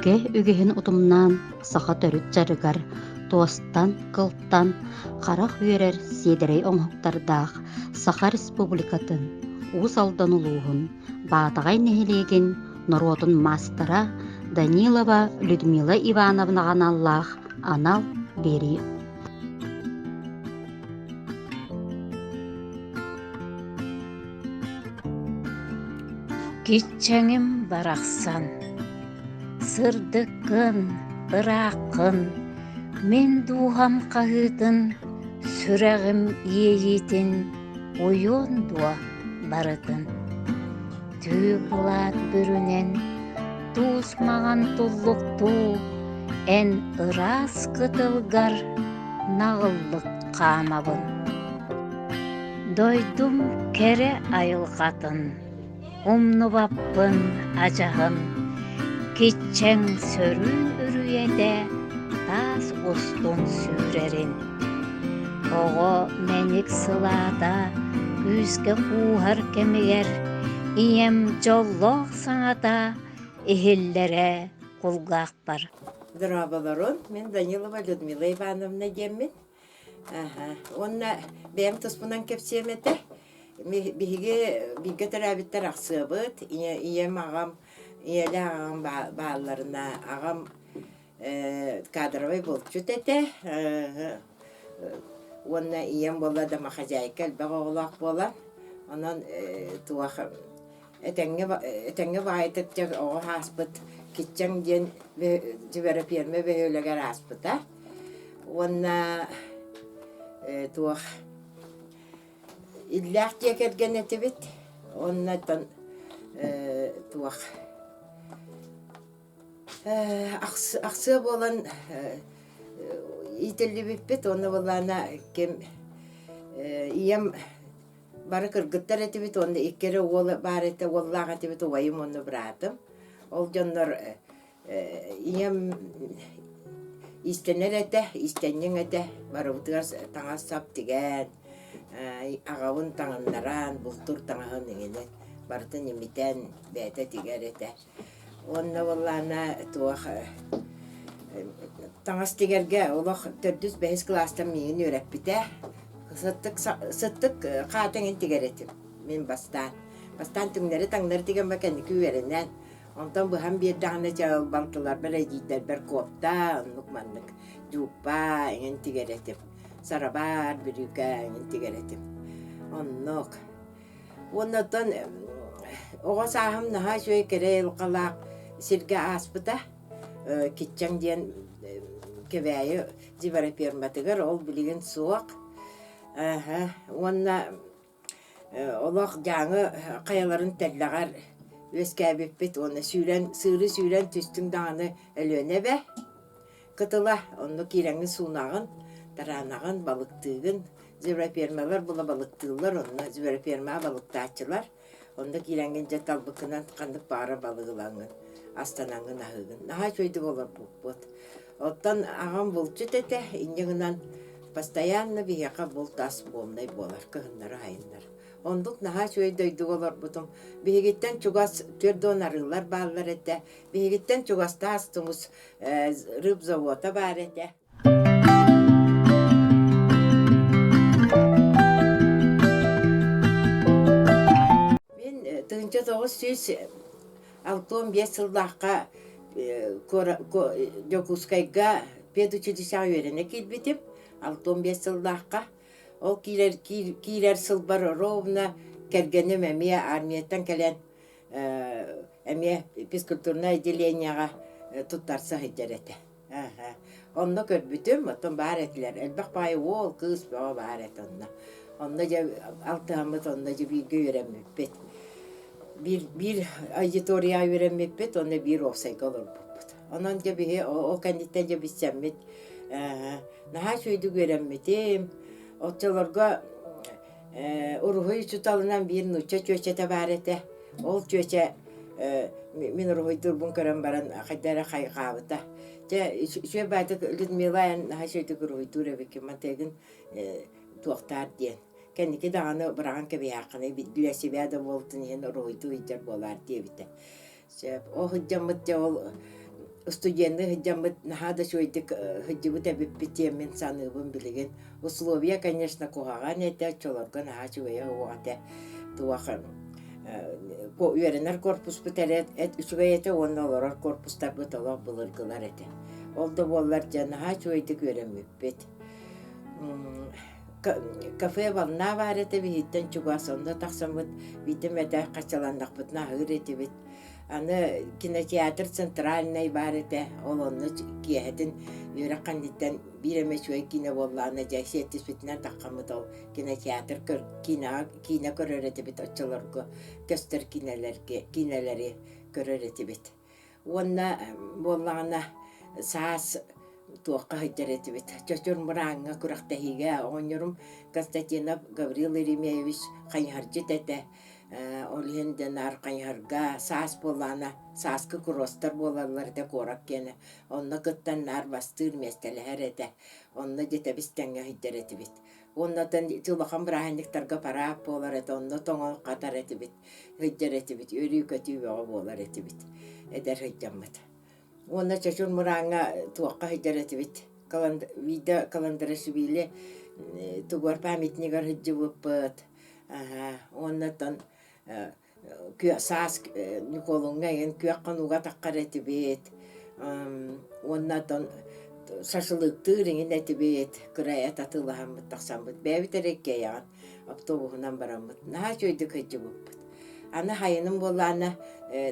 Өбүгэ үгэһин утумнаан саха төрүт дьарыгар туостан, кылтан харах үөрэр сиэдэрэй оҥоһуктардаах Саха Республикатын Уус Алдан улууһун Баатаҕай нэһилиэгин норуотун маастара Данилова Людмила Ивановнаҕа аналлаах анал биэрии. Киччэҥим барахсан, сырдыккын, ырааххын, мин дууһам хаһыытын, сүрэҕим иэйиитин уйуон дуо барытын. Түү былаат бүрүнэн, туус маҥан туллуктуу, эн ыраас кытылгар наҕыллык хаамабын. Дойдум кэрэ айылҕатын умнубаппын адьаһын, киччэҥ сөрүүн үрүйэтэ таас устун сүүрэрин. Оҕо мэник сылаата күүскэ кууһар кэмигэр ийэм дьоллоох саҥата иһиллэрэ кулгаахпар. Дорооболорун, мин Данилова Людмила Ивановна диэммин. Аһа. Уонна бэйэм туспунан кэпсиэм этэ. Биһиги бииргэ төрөөбүттэр ахсыабыт. Ийэ, ийэм, аҕам, ийэлээх аҕам баалларына, аҕам э, кадровай булчут этэ. Э, уонна ийэм буолла домохозяйка элбэх оҕолоох буолан, онон э, туох этэҥҥэ этэҥҥэ баҕайытык дьэ оҕо ааспыт Киччэҥ диэн дьибэрэпиэрмэ бөһүөлэгэр ааспыта. Уонна туох иллээх дьиэ кэргэн этибит. Уонна оттон туох ахсыа буолан иитиллибиппит уонна былаана ким ийэм Бары кыргыттар этибит уонна икки эрэ уол баар этэ, уоллаах этибит убайым уонна быраатым. Ол дьоннор ийэм иистэнэр этэ, иистэнньэҥ этэ, барыбытыгар таҥас-сап тигэн, аҕабын таҥыннаран, бултуур таҥаһын иҥинэн барытын имитэн бэйэтэ тигэр этэ. Уонна буоллаҕына туох таҥас тигэргэ олох төрдүс бэһис кылаастан миигин үөрэппитэ. Сыттык сыттык хаата эҥин тигэр этим мин бастаан. Бастаан түҥнэри-таҥнары тигэн кэнники үөрэнэн, онтон быһан биэрдэҕинэ дьэ ол балтыларбар, эдьиийдэрбэр куопта, оннук маннык дьууппа эҥин тигэр этим. Сарабаар, бүрүүкэ эҥин тигэр этим. Оннук. Уонна оттон оҕо сааһым наһаа үчүгэй кэрэ айылҕалаах сиргэ ааспыта. Киччэҥ диэн Кэбээйи дьибэрэпиэрмэтигэр ол билигин суох. Уонна олох Дьааҥы хайаларын тэллэҕэр үөскээбиппит уонна сүүрэн сыыры сүүрэн түстүҥ даҕаны Өлүөнэ эбэ кытыла онно киирэҥҥин суунаҕын, тараанаҕын, балыктыыгын. Зверофермалар була балыктыыллар онно зверофермаҕа балыктааччылар. Онно киирэҥҥин дьэ талбыккынан ханнык баҕарар балыгы ылаҥҥын, астанаҥҥын аһыыгын. Наһаа үчүгэйдик олорбуппут. Оттон аҕам булчут этэ, инньэ гынан постоянно биһиэхэ булт ас буолнай буолар, кыһыннары-сайыннары. Оннук наһаа үчүгэй дойдуга олорбутум. Биһигиттэн чугас 40 арыылар бааллар этэ. Биһигиттэн чугас таас тумус рыбзавода баар этэ. Мин 1965 сыллаахха Дьокуускайга педучилищеҕа үөрэнэ киирбитим. 65 сыллаахха. Ол киирэр, киирэр сылбар ровно кэргэним эмиэ армияттан кэлэн эмиэ физкультурнай отделениеҕа туттарса сылдьар этэ. Онно көрбүтүм, оттон баар этилэр. Элбэх баайы уол, кыыс бөҕө баар этэ онно. Онно дьэ алтыһаммыт, онно дьэ бииргэ үөрэммиппит. Биир, биир аудиторияҕа үөрэммиппит уонна биир уопсайга олорбуппут. Онон дьэ биһи ол кэнниттэн дьэ билсэммит наһаа үчүгэйдик үөрэммитим. Оччолорго уруһуй учууталынан биир нуучча чүөчэтэ баар этэ. Ол чүөчэ мин уруһуйдуурбун көрөн баран хайда эрэ хайҕаабыта. Дьэ, үчүгэй баайдык Людмила эн наһаа үчүгэйдик уруһуйдуур эбиккин, мантыгын туохтаар диэн. Кэнники даҕаны быраҕан кэбиһээххиний, для себя да буолтун иһин уруһуйдуу сылдьар буолаар диэбитэ. Сөп. Ол сылдьаммыт дьэ ол. Студенныы сылдьаммыт наһаа да үчүгэйдик сылдьыбыт эбиппит диэммин саныыбын билигин. Условия, конечно, куһаҕан этэ, оччолорго наһаа үчүгэйэ суох этэ. Туох үөрэнэр корпуспут эрэ үчүгэй этэ уонна олорор корпустарбыт олох былыргылар этэ. Ол да буоллар дьэ наһаа үчүгэйдик үөрэммиппит. Кафе «Волна» баар этэ биһиттэн чугас, онно тахсаммыт биирдэ эмэтэ хаччаланнахпытына аһыыр этибит. Аны кинотеатр центральнай баар этэ, ол онно киэһэтин үөрэх кэнниттэн биир эмэ үчүгэй киинэ буоллаҕына дьэ сиэттиспитинэн таххаммыт ол кинотеатр көр, киинэҕэ киинэ көрөр этибит оччолорго көстөр киинэлэргэ киинэлэри көрөр этибит. Уонна буоллаҕына саас туохха сылдьар этибит Чочур Мырааҥҥа күрэхтэһиигэ оҕонньорум Константинов Гаврил Еремеевич хайыһардьыт этэ. Ол иһин дьэ наар хайыһарга саас буоллаҕына сааскы куростар буолаллар этэ куорат киэнэ. Онно кыттан наар бастыыр миэстэлэһэр этэ. Онно дьэ тэбис-тэҥҥэ сылдьар этибит. Уонна оттон ити улахан бырааһынньыктарга параат буолар этэ, онно тоҥон хатар этибит, сылдьар этибит, үөрүү-көтүү бөҕө буолар этибит, эдэр сылдьаммыт. Уонна Чочур Мырааҥҥа туохха сылдьар этибит, Вида Каландарашвили тугуар памятнигар сылдьыбыппыт. Уонна оттон саас Ньукуолуҥҥа эҥин күөх хонууга таххар этибит уонна оттон шашлыктыыр эҥин этибит кыра эт атыылаһаммыт тахсаммыт бэйэбит эрэ иккиэйэҕин автобуһунан бараммыт наһаа үчүгэйдик сылдьыбыппыт аны хайыным буоллаҕына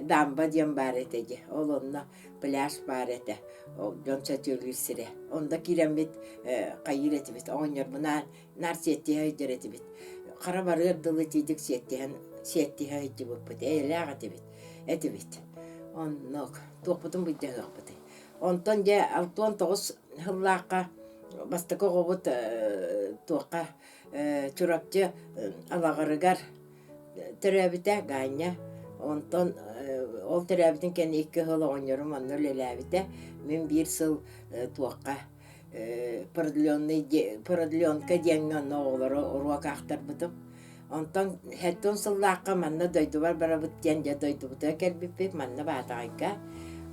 дамба диэн баар этэ дии ол онно пляж баар этэ ол дьон сөтүөлүүр сирэ онно киирэммит хайыыр этибит оҕонньорбунаан наар сиэттиһэ сылдьар этибит. Хара барыар дылы тиийдик сиэттиһэн сиэттиһэ сылдьыбыппыт, эйэлээх этибит, этибит. Оннук туохпутун былдьаһыахпытый. Онтон дьэ 69 сыллаахха бастакы оҕобут туохха Чурапчы Алаҕарыгар төрөөбүтэ Ганя. Онтон ол төрөөбүтүн кэннэ икки сыл оҕонньорум онно үлэлээбитэ. Мин биир сыл туохха продленный продленка диэҥҥэ онно оҕолору уруок аахтарбытым. Онтон сэттион сыллаахха манна дойдубар барабыт диэн дьэ дойдубутугар кэлбиппит манна Баатаҕайга.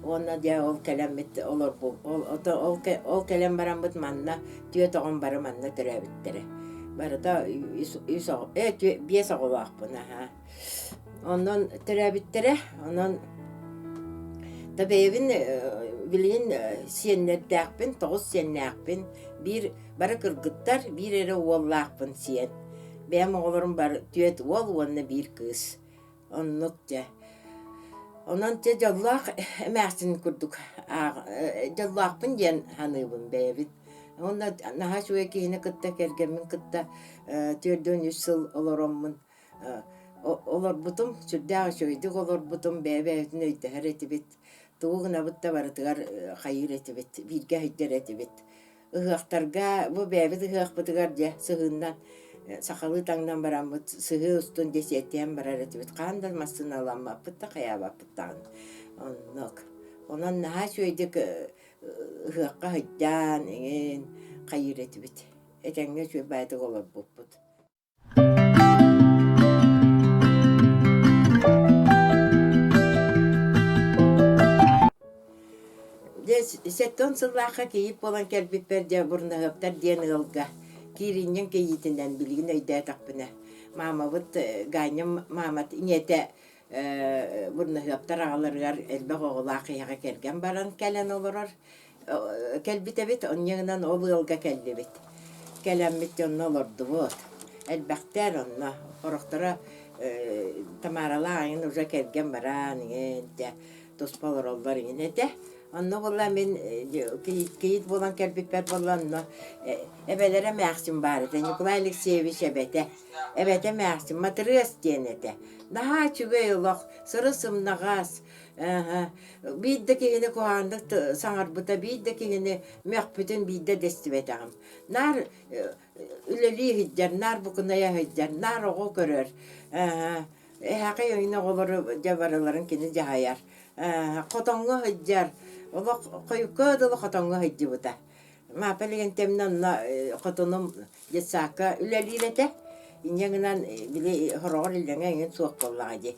Уонна дьэ ол кэлэммит олорбу ол ол ол кэлэн бараммыт манна түөрт оҕом бары манна төрөөбүттэрэ. Барыта үс үс оҕо э биэс оҕолоохпун аһаа. Онон төрөөбүттэрэ, онон да бэйэбин билигин сиэннэрдээхпин, тоҕус сиэннээхпин, биир бары кыргыттар, биир эрэ уоллаахпын сиэн. Бэйэм оҕолорум бары түөрт уол уонна биир кыыс. Оннук дьэ. Онон дьэ дьоллоох эмээхсин курдук дьоллоохпун диэн саныыбын бэйэбин. Уонна наһаа үчүгэй киһини кытта кэргэммин кытта 43 сыл олороммун Олорбутум, сүрдээх үчүгэйдик олорбутум, бэйэ-бэйэбитин өйдөһөр этибит, тугу гынабыт да барытыгар хайыыр этибит, бииргэ сылдьар этибит. Ыһыахтарга, бу бэйэбит ыһыахпытыгар дьэ сыһыыннан сахалыы таҥнан бараммыт сыһыы устун дьэ сиэттиһэн барар этибит. Хаһан да массыыналаммаппыт да хайаабаппыт даҕаны. Оннук. Онон наһаа үчүгэйдик ыһыахха сылдьан эҥин хайыыр этибит. Этэҥҥэ үчүгэй баайдык олорбуппут. Дьэ, сэттион сыллаахха кийиит буолан кэлбиппэр дьэ Бурнаһыаптар диэн ыалга кииринньэҥ кийиитинэн билигин өйдөөтөхпүнэ маамабыт Ганя маамат ийэтэ Бурнаһыаптар аҕаларыгар элбэх оҕолоох киһиэхэ кэргэн баран кэлэн олорор кэлбит эбит, онньо гынан ол ыалга кэллибит. Кэлэммит дьонно олордубут. Элбэхтэр онно. Сорохторо Тамаралаах эҥин уже кэргэн баран иҥин дьэ туспа олороллор иҥин этэ. Онно буолла мин кийиит буолан кэлбиппэр буолла онно эбэлэрэ эмээхсин баар этэ Николай Алексеевич эбэтэ. Эбэтэ эмээхсин Матырыас диэн этэ. Наһаа үчүгэй олох, сыры-сымнаҕас, Биир да киһини куһаҕаннык саҥарбыта, биир да киһини мөхпүтүн биирдэ да истибэтэҕим. Наар үлэлии сылдьар, наар букунайа сылдьар, наар оҕо көрөр. Эһээхэй өҥнө оҕолору дьэ барыларын кини дьаһайар. Хотоҥҥо сылдьар, олох хойукка дылы хотоҥҥо сылдьыбыта. Маапа Легентемна онно хотонум детсадка үлэлиир этэ. Инньэ гынан били хороҕор иллэҥэ эҥин суох буоллаҕа дии,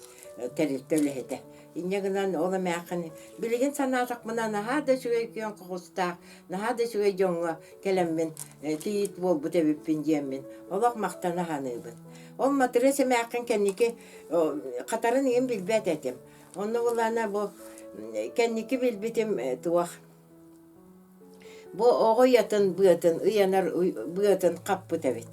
тэрилтэ үлэһитэ. Инньэ гынан ол эмээххин билигин санаатахпына наһаа да үчүгэй күөн кохустаах, наһаа да үчүгэй дьоҥҥо кэлэммин кийиит буолбут эбиппин диэммин олох махтана саныыбын. Ол Матырыас эмээххин кэнники хатарын иһин билбэт этим. Онно булаана бу кэнники билбитим туох Бу оҕо уйатын быатын ыйанар быатын хаппыт эбит.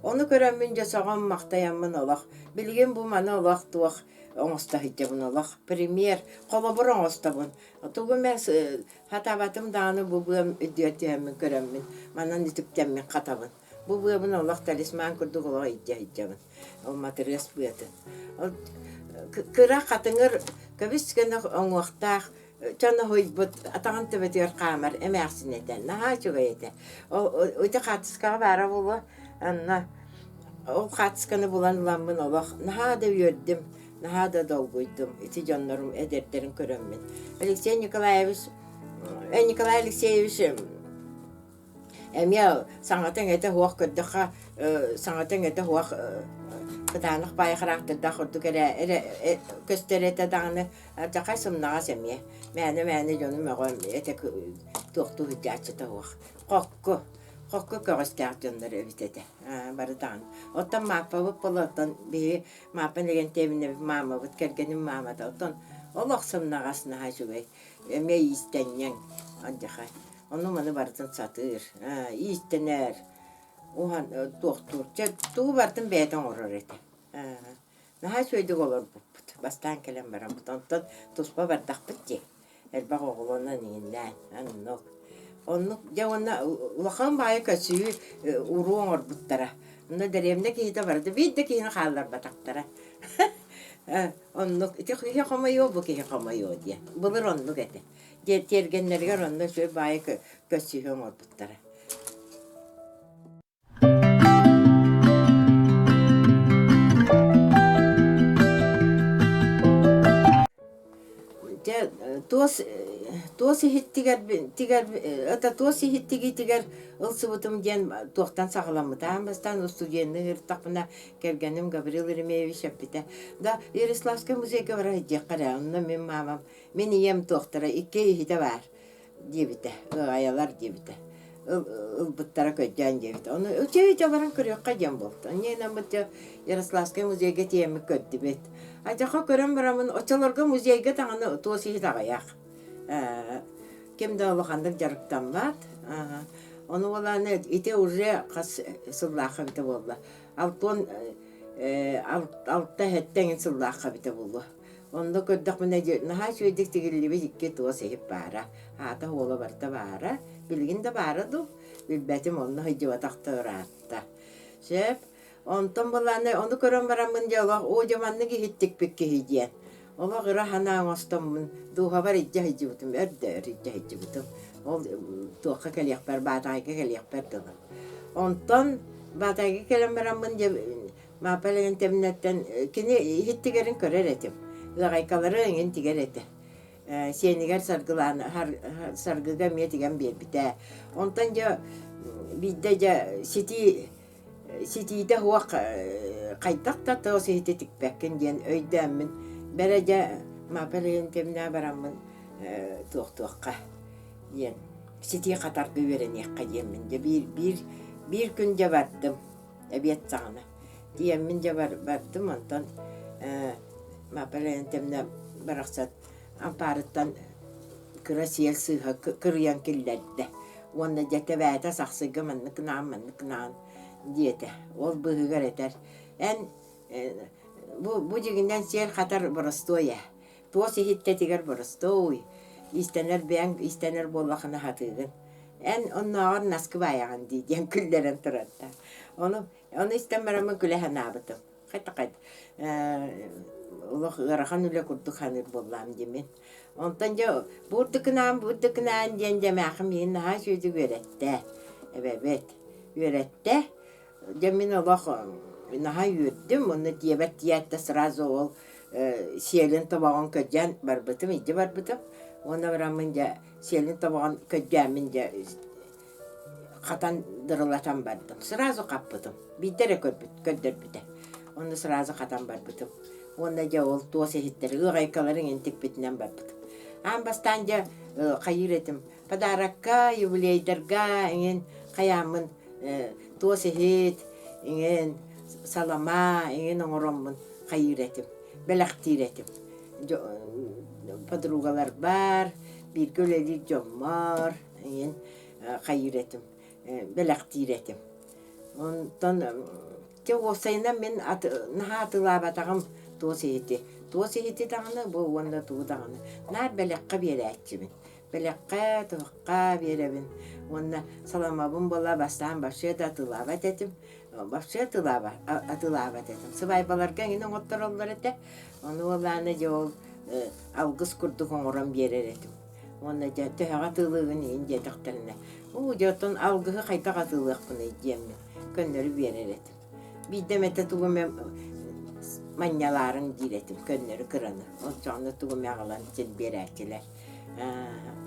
Ону көрөммүн дьэ сөҕөн-махтайаммын олох билигин бу маны олох туох оҥосто сылдьабын олох пример холобур оҥостобун. Тугу эмэ сатаабатым даҕаны бу быам үрдүгэр түһэммин көрөммүн манан үтүктэммин хатабын. Бу быабын олох талисман курдук олох илдьэ сылдьабын. Ол матырыас быатын. Ол кыра хатыҥыр көбүс гына оҥуохтаах чоноһуйбут атаҕын төбөтүгэр хаамар эмээхсин этэ. Наһаа үчүгэй этэ. Ол ити хаартыскаҕа баара буолуо. Онно ол хаартысканы булан ыламмын олох наһаа да үөрдүм, наһаа да долгуйдум ити дьоннорум эдэрдэрин көрөммүн. Алексей Николаевич Николай Алексеевич Эмиэ саҥата-иҥэтэ суох көрдөххө, саҥата-иҥэтэ суох кытаанах баайы хараахтардаах курдук эрэ эрэ көстөр этэ даҕаны, алдьархай сымнаҕас эмиэ. Мээнэ-мээнэ дьону мөҕөн этэ туохтуу сылдьааччыта суох. Хокку, хокку көҕүстээх дьоннор эбит этэ бары даҕаны. Оттон Мааппабыт буолла оттон биһиги Мааппа Лэгэнтэйэбинэбит маамабыт, кэргэним маамата оттон олох сымнаҕас наһаа үчүгэй. Эмиэ иистэнньэҥ алдьархай. Ону-маны барытын сатыыр, иистэнэр, уһан туохтуур. Чэ, тугу барытын бэйэтэ оҥорор этэ. Наһаа үчүгэйдик олорбуппут. Бастаан кэлэн бараммыт. Онтон туспа бардахпыт дии. Элбэх оҕолонон иҥиннээн, оннук. Оннук дьэ уонна улахан баайы көссүү уруу оҥорбуттара. Онно дэриэбинэ киһитэ барыта биир да киһини хаалларбатахтара. Оннук ити киһи хомойуо, бу киһи хомойуо диэн. Былыр оннук этэ. Тиэргэннэригэр онно үчүгэй баайы көрсүһүү оҥорбуттара. Дьэ, туос туос иһиттигэр тигэр это туос иһиттигиитигэр ылсыбытым диэн туохтан саҕаламмыта. Аан бастаан устудьуоннуу сырыттахпына кэргэним Гаврил Еремеевич эппитэ: «Да, Ярославскай музейга бара сылдьыахха эрэ, онно мин маамам Мин ийэм туохтара икки иһитэ баар диэбитэ, ыаҕайалар диэбитэ. Ылбыттара көрдөөн диэбитэ. Ону үчүгэй баран көрүөххэ диэн буолта. Инньэ гынаммыт дьэ Ярославскай музейга тиийэммит көрдүбүт. Адьаха көрөн бараммын оччолорго музейга даҕаны туос иһит аҕыйах. Ким да улаханнык дьарыктаммат. Ону уолааны ити уже хас сыллаахха эбитэ буолла. Алтон алта сэттэ эҥин сыллаахха эбитэ буолуо. Онно көрдөхпүнэ, наһаа үчүгэйдик тигиллибит икки туос иһит баара. Аата уола барыта баара. Билигин да баара дуу? Билбэтим, онно сылдьыбатах да ыраатта. Сөп. Онтон былааны ону көрөн бараммын дьэ олох оо дьэ маннык иһиттикпит киһи диэн. Олох ыра санаа оҥостоммун дууһабар илдьэ сылдьыбытым, өр да өр илдьэ сылдьыбытым. Ол туохха кэлиэхпэр, Баатаҕайга кэлиэхпэр дылы. Онтон Баатаҕайга кэлэн бараммын дьэ Мааппа Лэгэнтэбинэттэн кини иһит тигэрин көрөр этим. Ыаҕайкалары эҥин тигэр этэ. Сиэнигэр саргылаан саргыга эмиэ тигэн биэрбитэ. Онтон дьэ биирдэ дьэ ситии ситиитэ суох хайдах да туос иһити тикпэккин диэн өйдөөммүн бэрэ дьэ Мааппа Лэгэнтэбинэ бараммын туохтуохха диэн ситии хатарга үөрэниэххэ диэммин дьэ биир биир биир күн дьэ бардым. Эбиэт саҕана. Тиийэммин дьэ бардым, онтон Мааппа Леонтьевна барахсан ампаарыттан кыра сиэл сыыһа кырыйан киллэрдэ уонна дьэ тэбээтэ сахсыйга маннык гынаҕын, маннык гынаҕын диэтэ. Ол быыһыгар этэр: «Эн бу бу дьиҥинэн сиэл хатар боростуой ээ. Туос иһиттэтигэр боростуой, иистэнэр бэйэҥ иистэнэр буоллаххына сатыыгын. Эн оннооҕор наскы баайаҕын дии диэн күллэрэн турарда. Ону, ону истэн бараммын күлэ санаабытым. Хайта-хайт олох ыарахан үлэ курдук саныыр буоллаам диэмин. Онтон дьэ буурдукунаан буурдукунаан диэн дьэ эмээхим миигин наһаа үчүгэйдик үөрэттэ. Эбэбит үөрэттэ. Дьэ мин олох наһаа үөрдүм уонна дьиэбэр тиийээт да сразу ол сиэлин тобоҕун көрдөөн барбытым, илдьэ барбытым. Уонна бараммын дьэ сиэлин тобоҕун көрдөөммүн дьэ хатан дырылатан бардым. Сразу хаппытым. Биирдэ эрэ көрбүт, көрдөрбүтэ. Онно сразу хатан барбытым. Уонна дьэ ол туос иһиттэри ыаҕайкаларын иҥин тикпитинэн барбытым. Аан бастаан дьэ хайыыр этим. Подарокка, юбилейдарга иҥин хайааммын туос иһит, иҥин салама иҥин оҥороммун хайыыр этим, бэлэхтиир этим. Подругаларбар, бииргэ үлэлиир дьоммор иҥин хайыыр этим, бэлэхтиир этим. Онтон Дьэ уопсайынан мин наһаа атыылаабатаҕым туос иһити. Туос иһити даҕаны бу уонна тугу даҕаны. Наар бэлэххэ биэрээччибин. Бэлэххэ, туһахха биэрэбин. Уонна саламабын буола бастаан вообще да атыылаабат этим. Вообще атыылаабат этим. Сыбаайбаларга эҥин оҥоттороллор этэ. Ону уоллааны дьэ ол алгыс курдук оҥорон биэрэр этим. Уонна дьэ төһөҕө атыылыыгын иһин диэтэхтэринэ, уу дьэ оттон алгыһы хайдах атыылыахпыный диэммин көннөрү биэрэр этим. Биирдэ эмэтэ тугу эмэ манньалаарыҥ диир этим көннөрү кыраны. Оччоҕуна тугу эмэ аҕалан син биэрээччилэр.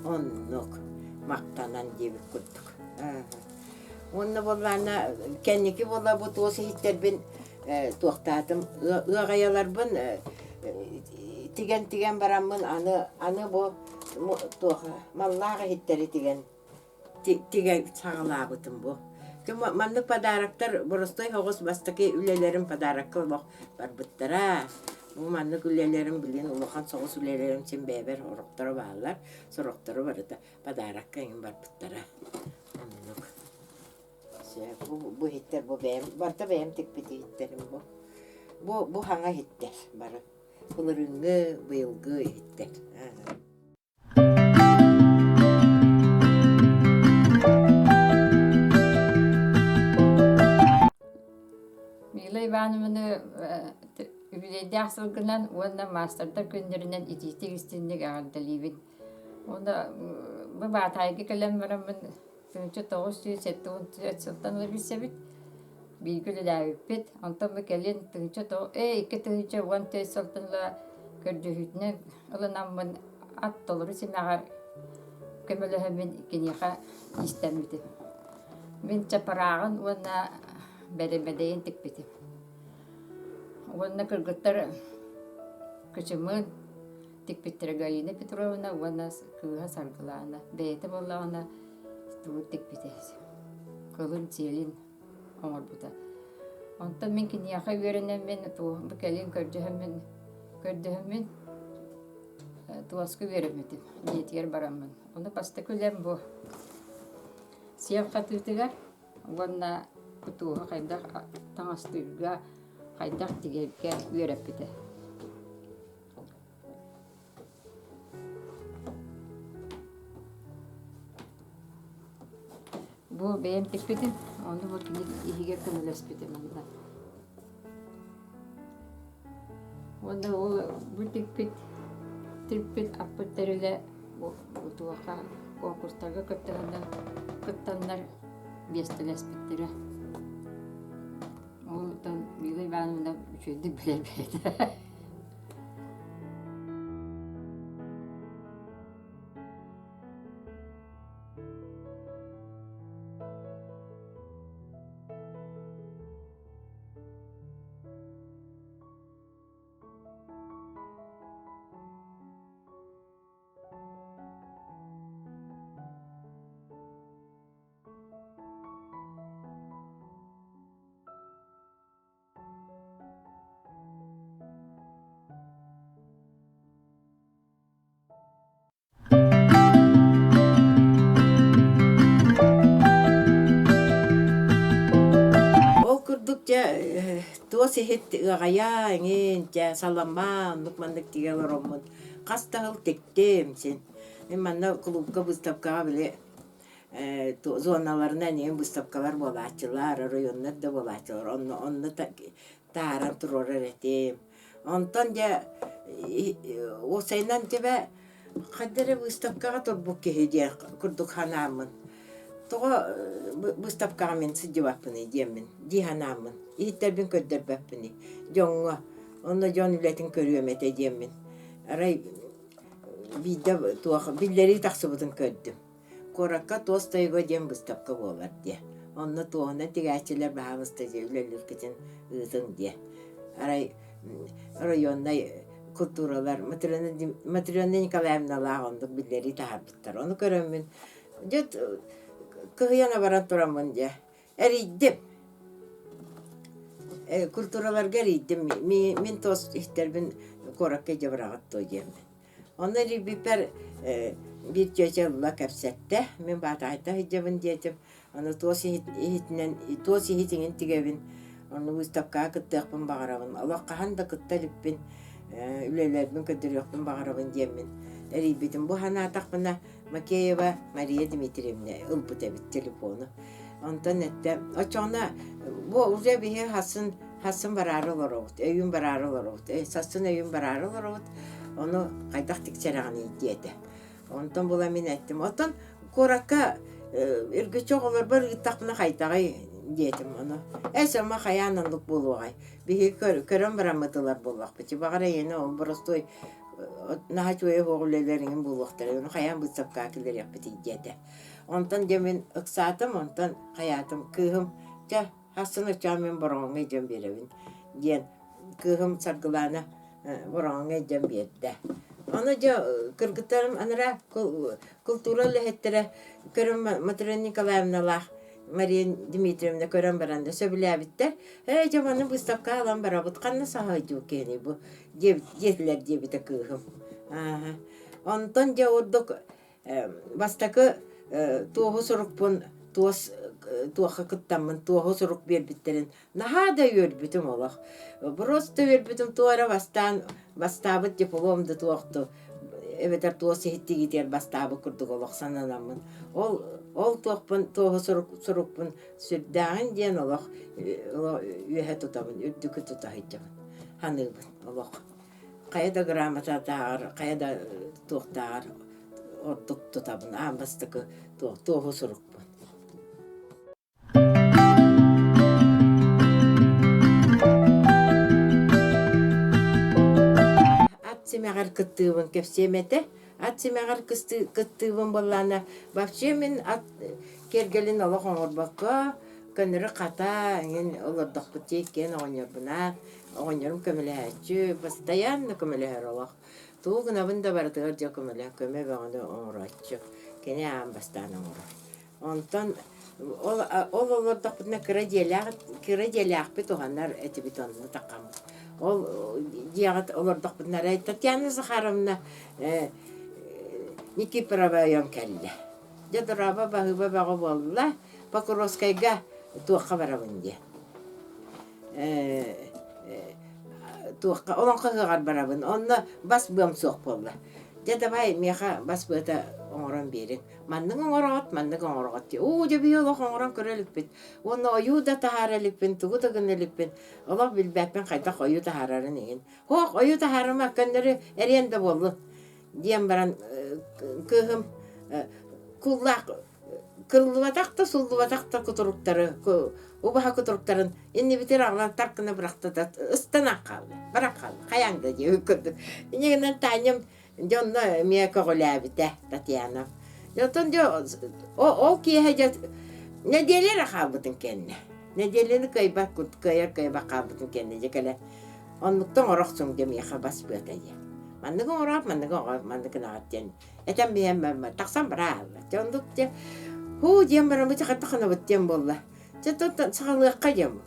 Оннук махтанан диэбит курдук. Уонна буоллаана кэнники буола бу туос иһиттэрбин туохтаатым ыаҕайаларбын тигэн-тигэн бараммын аны аны бу туох маллаах иһиттэри тигэн тигэ саҕалаабытым бу. Маннык подароктар боростой соҕус бастакы үлэлэрим подарокка олох барбыттара. Бу маннык үлэлэрим билигин улахан соҕус үлэлэрим син бэйэбэр сорохторо бааллар, сорохторо барыта подарокка эҥин барбыттара. Оннук. Бу, бу иһиттэр бу бэйэм, барыта бэйэм тикпит иһиттэрим бу. Бу, бу хаҥа иһиттэр бары. Былырыыҥҥы, быйылгы иһиттэр. Мила Ивановны үбүлүөйдээх сылгынан уонна маастардар күннэринэн итиитик истинник эҕэрдэлиибин. Уонна бу Баатаайга кэлэн бараммын 1974 сылтан ыла билсэбит. Бииргэ үлэлээбиппит. Онтон бу кэлин 2014 сылтан ыла көрдөһүүтүнэн ылынаммын ат толору симэҕэр көмөлөһөммүн киниэхэ иистэммитим. Мин чапарааҕын уонна бэрэмэдэйин тикпитим. Уонна кыргыттар кычымын тикпиттэрэ Галина Петровна уонна кыыһа Саргылаана. Бэйэтэ буоллаҕына тугу тикпитэ кылын сиэлин оҥорбута. Онтон мин киниэхэ үөрэнэммин, бу кэлин көрдөһөммүн, көрдөһөммүн туоска үөрэммитим дьиэтигэр бараммын. Ону бастакы үлэм бу сиэл хатыытыгар уонна кутууһу хайдах таҥастыырга, хайдах тигэргэ үөрэппитэ. Бу бэйэм тикпитим, ону бу кини иһигэр көмөлөспүтүм онно. Уонна ол бу тикпит тикпит аппыт тэрилэ бу туохха конкурстарга кыттыһаннар кыттаннар миэстэлэспиттэрэ. Ол оттон Мила Ивановна үчүгэйдик билэр бэйэтэ. Ол курдук дьэ туос иһит ыаҕайа эҥин дьэ салама оннук маннык тигэ олороммун хас да сыл тиктим син. Мин манна кулуупка выставкаҕа били зоналарынан эҥин выставкалар буолааччылар, оройуоннар да буолааччылар. Онно онно таһааран туруорар этим. Онтон дьэ уопсайынан дьэбэ хайда эрэ выставкаҕа турбут киһи диэн курдук санааммын тоҕо выставкаҕа мин сылдьыбаппыный диэммин дии санааммын иһиттэрбин көрдөрбөппүнүй дьоҥҥо онно дьон үлэтин көрүөм этэ диэммин арай биирдэ туох биллэрии тахсыбытын көрдүм Куоракка туос тойуга диэн быыстапка буолар диэ. Онно туоһунан тигээччилэр баһаалыста дьэ үлэлииргитин ыытыҥ диэ. Арай районнай култууралар Матрена Николаевналаах оннук биллэрии таһаарбыттар. Ону көрөммүн дьэ кыһыйан абаран тураммын дьэ эрийдим. Культураларга эрийдим. Мин туос иһиттэрбин куоракка илдьэ быраҕыт дуо диэммин. Онно эрийбиппэр биир чүөчэ ылла кэпсэттэ. Мин Баатаҕайта сылдьабын диэтим. Аны туос иһитинэн туос иһит иҥин тигэбин. Ону выставкаҕа кыттыахпын баҕарабын. Олох хаһан да кытта иликпин, үлэлэрбин көрдөрүөхпүн баҕарабын диэммин эрийбитим. Бу санаатахпына Макеева Мария Дмитриевна ылбыт эбит телефону. Онтон эттэ, оччоҕуна бу уже биһи хасын хасын бараары олоробут, өйүүн бараары олоробут, сассын өйүүн бараары олоробут, ону хайдах тиксэрэҕиний диэтэ. Онтон була мин эттим, оттон куоракка үргүччү оҕолорбор ыыттахпына хайдаҕый диэтим ону. Эс ама хайаан оннук буолуоҕай, биһиги көрөн бараммыт ылар буоллахпыт, баҕар эйиэнэ ол боростуой наһаа үчүгэй оһох үлэлэриҥин буолуохтара, ону хайаан быыстапкаҕа киллэриэхпитий диэтэ. Онтон дьэ мин ыксаатым, онтон хайаатым, кыыһым чэ, хассын оччоҕо мин Бороҕоҥҥо илдьэн биэрэбин диэн кыыһым Саргылаана Бороҕоҥҥо илдьэн биэрдэ. Ону дьэ кыргыттарым анараа култуура үлэһиттэрэ көрөн Матрена Николаевналаах Мария Дмитриевна көрөн баран да сөбүлээбиттэр. Ээ дьэ маны быыстапкаҕа ылан барабыт, ханна саһайдьыы киһиний бу диэтилэр диэбитэ кыыһым. Онтон дьэ ордук Бастакы туоһу сурукпун туос туохха кыттаммын туоһу сурук биэрбиттэрин наһаа да үөрбүтүм олох. Просто үөрбүтүм туох эрэ бастаан бастаабыт диплом да туохту эбэтэр туос иһиттигитигэр бастаабыт курдук олох сананаммын. Ол ол туохпун туоһу сурук сурукпун сүрдээҕин диэн олох үөһэ тутабын, үрдүкү тута сылдьабын, саныыбын олох. Хайа да грамотатааҕар, хайа да туохтааҕар ордук тутабын, аан бастакы туоһу сурукпун. Ат симэҕэр кыттыыбын кэпсиэм этэ. Ат симэҕэр кыттыыбын буоллаҕына, вообще мин ат киэргэлин олох оҥорбокко, көннөрү хата эҥин олордохпут дии иккиэн оҕонньорбунаан Оҕонньорум көмөлөһөөччү, постоянно көмөлөһөр олох. Тугу гынабын да барытыгар дьэ көмөлөһө, көмө бөҕөнү оҥорооччу. Кини аан бастаан оҥорор. Онтон ол, ол олордохпутуна кыра дьиэлээх, кыра дьиэлээхпит уһанар этибит онно таххаммыт. Ол дьиэҕэ олордохпутуна арай Татьяна Захаровна э, Никифорова ойон кэллэ. Дьэ дорообо баһыыба бөҕө буолла. Покровскайга туохха барабын диэн. туохха олоҥхо ыһыаҕар барабын онно бас быам суох буолла дьэ давай миэхэ бас быата оҥорон биэриҥ маннык оҥороҕут маннык оҥороҕут дии уу дьэ биһи олох оҥорон көрө иликпит уонна ойуу да таһаара иликпин тугу да гына иликпин олох билбэппин хайдах ойуу таһаарарын иһин һуох ойуу таһаарыма көннөрү эриэн да буоллун диэн баран кыыһым куллаах Кырыллыбатах да, суллубатах да кутуруктары, убаһа кутуруктарын иннибитигэр аҕалан тар гына бырахта да ыстанан хаалла, баран хаалла, хайаан да диэбит курдук. Инньэ гынан Таням дьэ онно эмиэ көҕүлээбитэ Татьяна. Оттон дьэ ол киэһэ дьэ нэдиэлэ эрэ хаалбытын кэннэ, нэдиэлэни кыайбат кыайар кыайбат хаалбытын кэннэ дьэ кэлэн оннуктан оҥорохсуҥ дьэ миэхэ бас быата диэн. Маннык оҥороот, маннык оҥороот, маннык гынаҕыт диэн Этэн биһэн тахсан бараалла. Дьэ оннук дьэ һуу диэн бараммыт хатта ханабыт диэн буолла. Дьэ тот саҕалыахха диэн.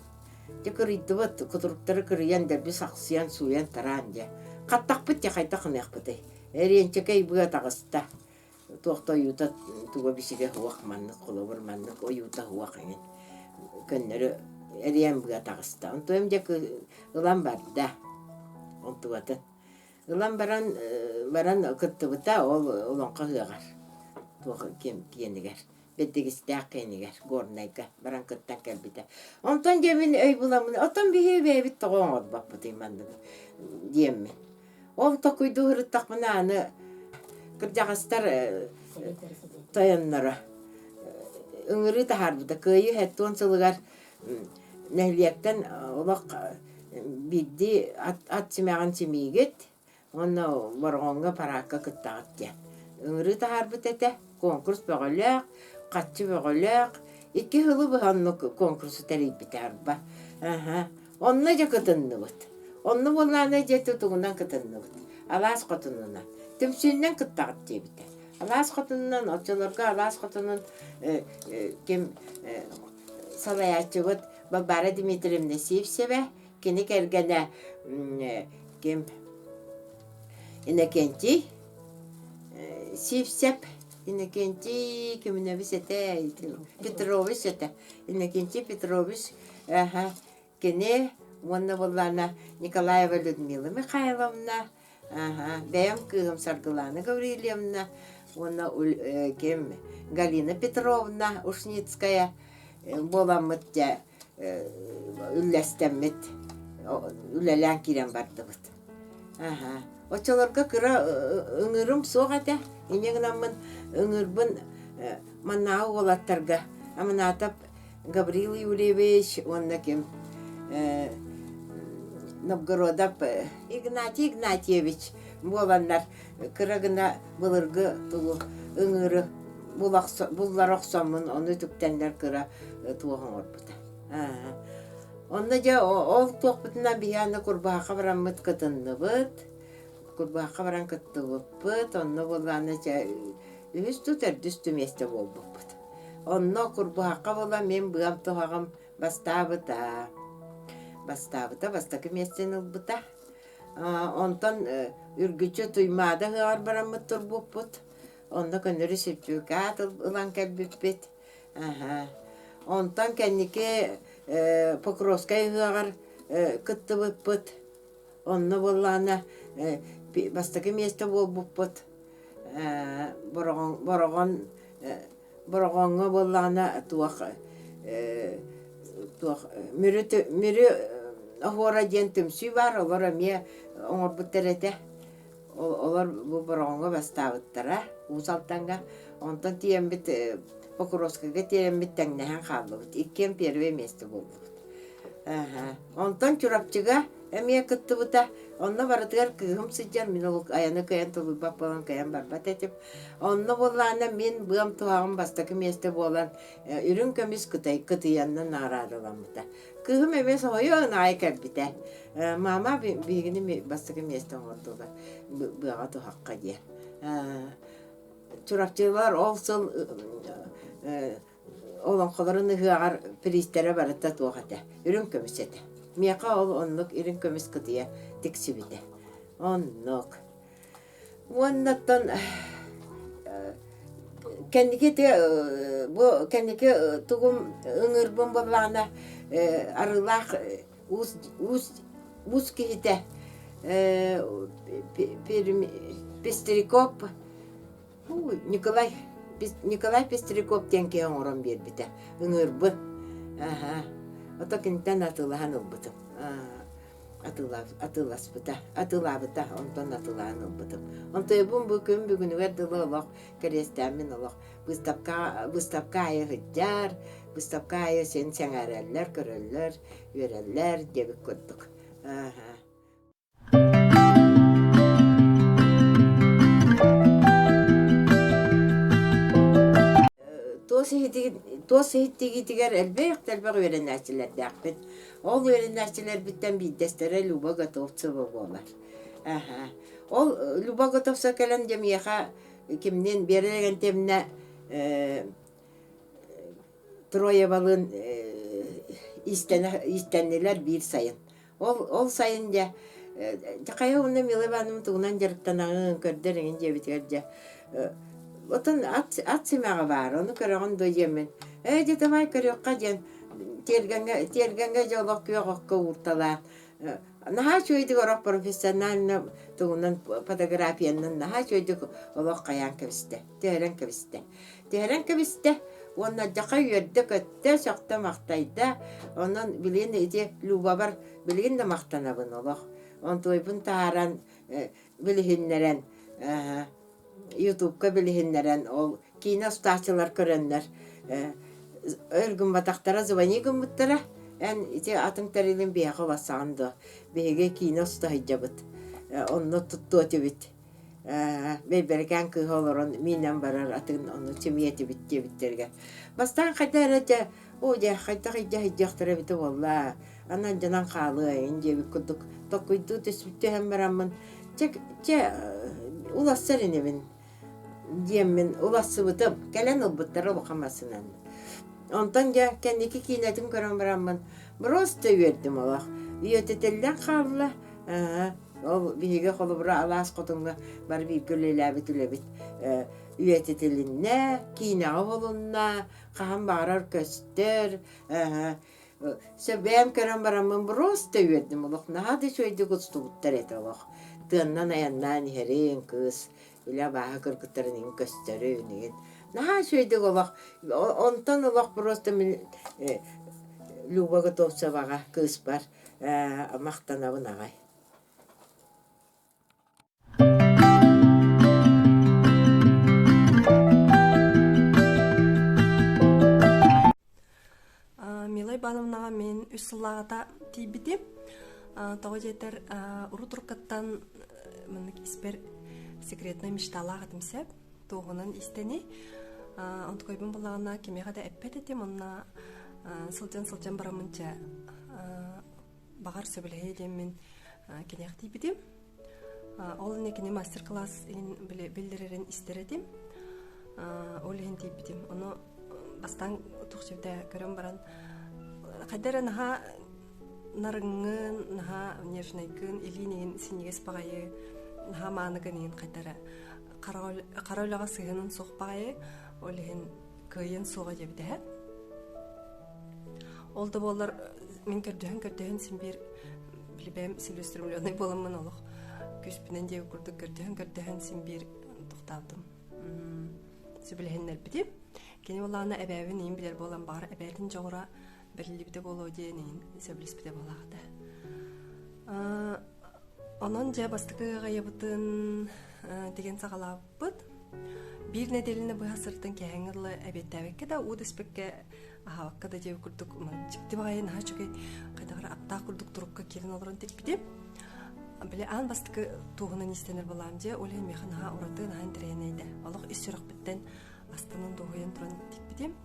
Дьэ кырыйдыбыт, кутуруктары кырыйан дэлби сахсыйан сууйан тараан дьэ. Хаттахпыт дьэ хайдах гыныахпытый? Эриэнчэкэй быа таҕыста. Туох да ойуута туга бичигэ суох маннык холобур маннык ойуута суох эҥин. Көннөрү эриэн быа таҕыста. Онтуом дьэ ылан барда. Онтубатын. Ылан баран баран кыттыбыта ол олоҥхо ыһыаҕар туох киэнигэр Бэрдигистээх киэнигэр Горнайга баран кыттан кэлбитэ. Онтон дьэ мин өй буламмын оттон биһиги бэйэбит тоҕо оҥорбоппутуй манныгы диэммин. Ол токуйдуу сырыттахпына аны кырдьаҕастар тойонноро ыҥырыы таһаарбыта Кыайыы 70 сылыгар Нэһилиэктэн олох биирдии ат, ат симэҕин симиигит уонна Бороҕоҥҥо параакка кыттаҕыт диэн. Ыҥырыы таһаарбыт этэ. Конкурс бөҕөлөөх, хаччы бөҕөлөөх. Икки сылы быһа оннук конкурсу тэрийбитэ арба. Аһа. Онно дьэ кытынныбыт. Онно буоллаҕына дьэ тутугунан кытынныбыт. Алаас хотунунан. Түмсүүннэн кыттаҕыт диэбитэ. Алаас хотунунан оччолорго алаас хотунун ким салайааччыбыт Балбаара Дмитриевна Сивцева, кини кэргэнэ ким Иннокентий Сивцев Иннокентий Киминэбис этэ Петрович этэ Иннокентий Петрович Кини уонна буоллаана Николаева Людмила Михайловна, бэйэм кыыһым Саргылана Гаврильевна уонна ким Галина Петровна Ушницкая буоламмыт дьэ үллэстэммит үлэлээн киирэн бардыбыт. Аха. Оччолорго кыра ыҥырым суох этэ. Инньэ гынаммын ыҥырбын маннааҕы уолаттарга Аманатов Гаврил Юрьевич уонна ким Новгородов Игнатий Игнатьевич буоланнар кыра гына былыргы тугу ыҥыыры буллар охсоммун ону үтүктэннэр кыра туох оҥорбута. Онно дьэ ол туохпутунан биһи аны Курбаахха бараммыт кытынныбыт. Курбаахха баран кыттыбыппыт. Онно буоллаҕына дьэ үһүс ту төрдүс ту миэстэ буолбуппут. Онно Курбуһахха буолан мин быам туһаҕым бастаабыта. Бастаабыта, бастакы миэстэни ылбыта. Онтон үргүччү Туймаада ыһыаҕар бараммыт турбуппут. Онно көннөрү сертификат ылан кэлбиппит. Онтон кэнники Покровскай ыһыаҕар кыттыбыппыт. Онно буоллаҕына бастакы миэстэ буолбуппут. Бороҕон Бороҕон Бороҕоҥҥо буоллаҕына туох туох Мүрү Мүрү оһуора диэн түмсүү баар, олор эмиэ оҥорбуттар этэ. Олор бу Бороҕоҥҥо бастаабыттара Уус Алдаҥҥа. Онтон тиийэммит Покровскайга тиийэммит тэҥнэһэн хааллыбыт. Иккиэн первое место буоллубут. Онтон Чурапчыга эмиэ кыттыбыта. Онно барытыгар кыыһым сылдьар, мин ол айаны кыайан тулуйбат буолан кыайан барбат этим. Онно буоллаҕына мин быам туһаҕым бастакы миэстэ буолан үрүҥ көмүс кытай кытыйаннан наҕараадаламмыта. Кыыһым эмиэ соһуйан аҕай кэлбитэ. Мама биһигини бастакы миэстэ оҥордулар быаҕа туһахха диэн. Чурапчылар ол сыл олоҥхолорун ыһыаҕар бириистэрэ барыта туох этэ, үрүҥ көмүс этэ. Миэхэ ол оннук үрүҥ көмүс кытыйа тиксибитэ. Оннук. Уоннаттан кэнники бу кэнники тугум ыҥырбын буоллаҕына арыылаах уус уус уус киһитэ Пестряков Николай Николай Пестряков диэн киһи оҥорон биэрбитэ ыҥырбын аһа ото киниттэн атыылаһан ылбытым атыыласпыта атыылаабыта онтон атыылаһан ылбытым онтойбун бу күн бүгүнүгэр дылы олох кэриэстээммин олох выставка выставка аайы сылдьар выставка аайы син сэҥээрэллэр көрөллөр үөрэллэр диэбит курдук аһа Туос туос иһиттигиитигэр элбэх да элбэх үөрэнээччилэрдээхпит. Ол үөрэнээччилэрбиттэн биирдэстэрэ Люба Готовцева буолар. Аһа. Ол Люба Готовцева кэлэн дьэ миэхэ кимниин Вера Легентьевна Троевалыын иистэннилэр биир сайын. Ол ол сайын дьэ дьэ хайа уонна Мила Ивановна тугунан дьарыктанаҕын көрдөр эҥин диэбитигэр дьэ отон ат ат симэҕэ баар ону көрөҕүн дуо диэммин ээ дьэ давай көрүөххэ диэн тиэргэҥҥэ тиэргэҥҥэ дьэ олох күөх окко уурталаан наһаа үчүгэйдик орох профессионально тугунан фотографиянан наһаа үчүгэйдик олох хайаан кэбистэ түһэрэн кэбистэ Түһэрэн кэбистэ уонна дьаха үөрдэ-көттө, сөхтө-махтайда. Онон билигин ити Любабар билигин да махтанабын олох. Онтуойбун таһааран билиһиннэрэн Ютубка билиһиннэрэн ол киинэ устааччылар көрөннөр өр гымматахтара звони гыммыттара эн ити атын тэрилин биһиэхэ улассаҕын дуо биһиги киинэ уста сылдьабыт онно туттуо этибит. Бэйбэрикээн кыыһа олорон миинэн барар атын ону симиэтибит диэбиттэригэр. Бастаан хайда эрэ дьэ, оо дьэ, хайдах илдьэ сылдьыахтара эбитэ буолла, анан дьанан хаалыа ин диэбит курдук толкуйдуу түһэн бараммын, чэ, чэ, улассар инибин диэммин улассыбытым. Кэлэн ылбыттара улахан массыынаны. Онтон дьэ кэнники киинэтин көрөн бараммын просто үөрдүм олох. Үйэтитиллэн хаалла. Ол биһиги холобура алаас хотуҥҥа бары бииргэ үлэлээбит үлэбит үйэтитилиннэ, киинэҕэ уһулунна, хаһан баҕарар көстөр. Сөбээн көрөн бараммын просто үөрдүм олох. Наһаа да үчүгэйдик устубуттар этэ олох. Тыаннан айаннаан иһэрин кыыс үлэ абааһы кыргыттарын иһин көстөрүн иһин. Наһаа үчүгэйдик олох онтон олох просто мин Люба Готовцеваҕа кыыспар махтанабын аҕай. Мила Ивановнаҕа мин үс сыллааҕыта тиийбитим. Тоҕо диэтэр урут уруккаттан маннык испэр секретнай мечталаах этим сөп. Туоһунан истэни. Онтукайбын буллаҕына кимиэхэ да эппэт этим. Онно сылдьан-сылдьан бараммын чэ баҕар сөбүлэһиэ диэммин киниэхэ тиийбитим. Ол иннэ кини мастер-класс иһин биллэрэрин истэр этим. Ол иһин тиийбитим. Ону бастаан туох сөбүтэ көрөн баран хайда эрэ наһаа нарыҥҥын, наһаа нежнайгын, илиин иһин синньигэс баҕайы, наһаа мааныгын иһин хайда эрэ хара үлэҕэ сыһыанын суох баҕайы, ол иһин кыайан суоҕа диэбитэ. Ол да буоллар мин көрдөһөн-көрдөһөн син биир билбэм целеустремленный буоламмын олох күүспүнэн диэбит курдук көрдөһөн-көрдөһөн син биир тохтообутум. Сөбүлэһиннэрбитим. Кини буоллаҕына эбээбин иин билэр буолан баҕар эбээтин дьоҕура бэриллибитэ буолуо диэн иин сөбүлэспитэ буолаахта. Онон дьэ бастакы ыаҕайабытын тигэн саҕалаабыппыт. Биир нэдиэлэни быһа сыртан киэһээҥҥи дылы эбиэттээбэккэ да, уу да испэккэ, аһаабакка да диэбит курдук дьикти баҕайы наһаа үчүгэй хайдах эрэ аптаах курдук турукка киирэн олорон тикпитим. Били аан бастакы туоһунан иистэнэр былаам дьэ, ол иһин миэхэ наһаа ураты, наһаа интэриэһинэй Олох ис сүрэхпиттэн астынан дуоһуйан туран тикпитим.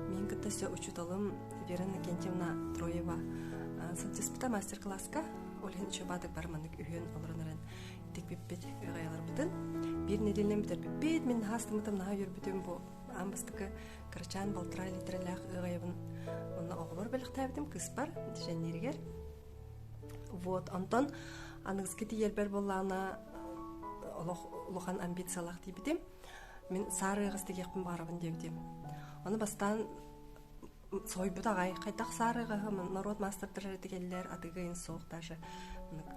Мин кытта өссө учууталым Вера Иннокентьевна Троева сылдьыспыта мастер-класска. Ол иһин үчүгэй баатык бар маннык үһүөн олорон эрэн тикпиппит ыаҕайаларбытын. Биир нэдиэлэнэн бүтэрбиппит. Мин наһаа астыммытым, наһаа үөрбүтүм. Бу аан бастакы кырачаан балтараа литрэлээх ыаҕайабын онно оҕолор бэлэхтээбитим кыыспар дьэннииригэр. Вот, онтон аныгыскы тиийэрбэр буоллаҕына олох улахан амбициялаах тиийбитим. Мин саар ыаҕас тигиэхпин баҕарабын диэбитим. Ону бастаан соһуйбут аҕай. Хайдах саар ыаҕаһы норуот маастардара эрэ тигэллэр, атыыга иһин суох даже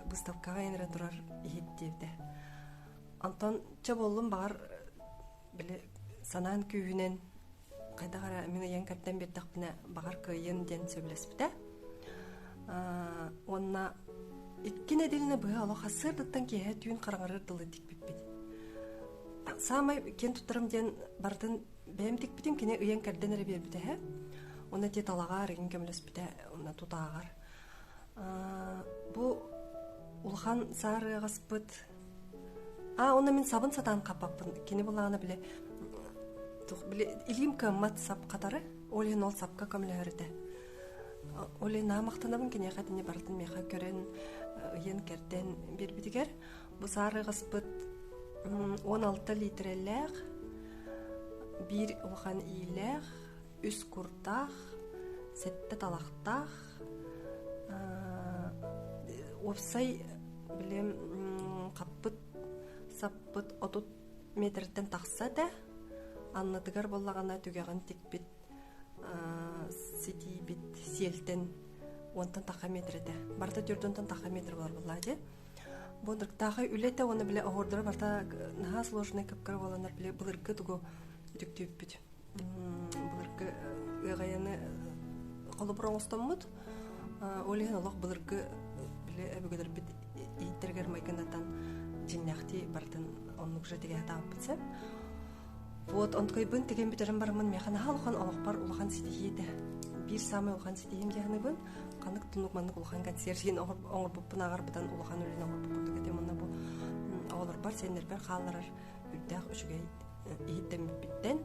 выставкаҕа иһин эрэ турар иһит диэбитэ. Онтон чэ буоллум баҕар били санаан күүһүнэн хайдах эрэ мин ыйан кэрдэн биэрдэхпинэ баҕар кыайыан диэн сөбүлэспитэ. Уонна икки нэдиэлэни быһа олох сарсыардаттан киэһэ түүн хараҥарыар дылы тикпиппит. Саамай киэн туттарым диэн барытын бэйэм тикпитим, кини ыйан кэрдэн эрэ биэрбитэ эһэ. Уонна ти талаҕар игин көмөлөспүтэ, уонна тутааҕар. Бу улахан саар ыаҕаспыт А, уонна мин сабын сатаан хаппаппын. Кини булаана бile бile илиим кыаммат сап хатары, ол иһин ол сапка көмөлөһөр этэ. Ол иһин наһаа махтанабын киниэхэ итини барытын миэхэ көрөн, ыйан-кэрдэн биэрбитигэр. Бу саар ыаҕаспыт 16 литрэлээх, биир улахан иилээх, үс курдаах, сэттэ талахтаах, уопсай били хаппыт саппыт 30 метртэн тахса этэ. Аннытыгар буоллаҕына түгэҕин тикпит ситиибит сиэлтэн уонтан тахха метр этэ. Барыта төрдүнтэн тахха метр болар буоллаа дии. Бу ынырыктаахай үлэ этэ уонна бile оһуордара барыта наһаа сложный кыпкара буоланнар бile былыргы тугу үтүктүүппүт. Былыргы ыаҕайаны холобур оҥостоммут. Ол иһин олох былыргы били өбүгэлэрбит иһиттэригэр майгынатан дьиҥнээхтии барытын оннук же тигэ сатаабыппыт сөп. Вот онтукайбын тигэн бүтэрэн бараммын миэхэ наһаа улахан олохпор улахан ситиһии этэ. Биир саамай улахан ситиһиим дии саныыбын. Ханнык туннук маннык улахан концерт иһин оҥорбуппун ааҕарбытан улахан үлэни оҥорбут курдук этим. Онно бу Оҕолорбор, сиэннэрбэр хаалларар үрдээх үчүгэй иһиттэммиппиттэн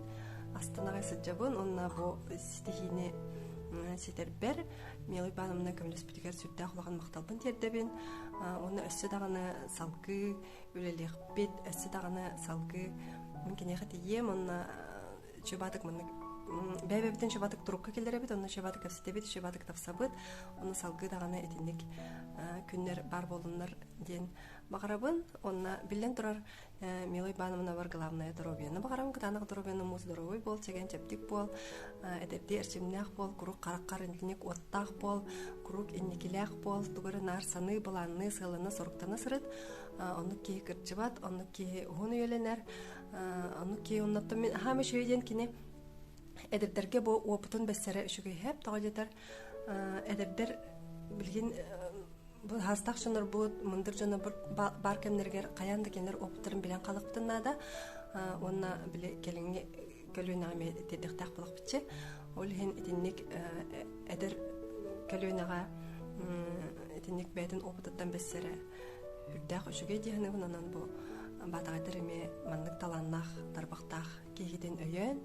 астына аҕай сылдьабын уонна бу ситиһиини ситэрбэр Мила Ивановна көмөлөспүтүгэр сүрдээх улахан махталбын тиэрдэбин. Уонна өссө даҕаны салгыы үлэлиэхпит, өссө даҕаны салгыы мин киниэхэ тиийиэм уонна чубатык маннык бэйэбэбитин чубатык турукка киллэрэбит, онно чубатык кэпсэтэбит, чубатык тапсабыт, онно салгыы даҕаны итинник күннэр баар буоллуннар диэн баҕарабын. Уонна биллэн турар Мила Ивановна главное доруобуйаны баҕарабын, кытаанах доруобуйаны муус здоровый буол, чэгэн чэбдик буол, эдэрдии эрчимнээх буол, куруук хараххар интиник уоттаах буол, куруук инникилээх буол, тугу эрэ наар саныы, былаанныы, сыаллана, соруктана сырыт. Оннук киһи кырдьыбат, оннук киһи уһун үйэлэнэр, оннук киһи оннуттан мин аһаам үчүгэй диэн кини эдэрдэргэ бу уопутун бэссэрэ үчүгэй тоҕо диэтэр эдэрдэр билигин Бу хаастаах дьоннорбут, мындыр дьоннорбут баар кэмнэригэр хайаан да кинилэр опыттарын билэн хаалыахпытын наада. Уонна били кэлиҥҥи көлүөнэҕэ эмиэ тиэрдиэхтээх буолахпытчы. Ол иһин итинник эдэр көлүөнэҕэ итинник бэйэтин опытыттан бэссэрэ үрдээх үчүгэй дии саныыбын. Онон бу баатаҕайдар эмиэ маннык талааннаах, тарбахтаах киһитин өйөөн,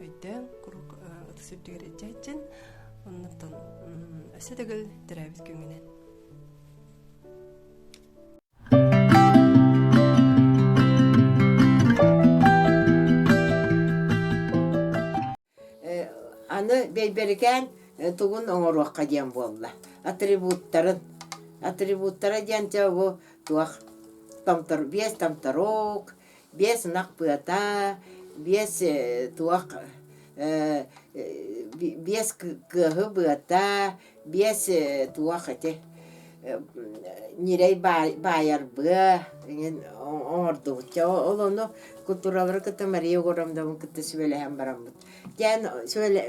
өйдөөн куруук ытыс үрдүгэр илдьэ сылдьын. Оннуттан өссө төгүл төрөөбүт күҥҥүнэн. Аны Бэйбэрикээн тугун оҥоруохха диэн буолла. Атрибуттарын. Атрибуттара диэн дьэ бу туох томтор биэс томторук, биэс ынах быата, биэс туох биэс кыаһы быата, биэс туох ити ньирэй баайар быа эҥин оҥордубут. Дьэ ол ону культуралары кытта Мария Егоровнабын кытта сүбэлэһэн бараммыт. Дьээн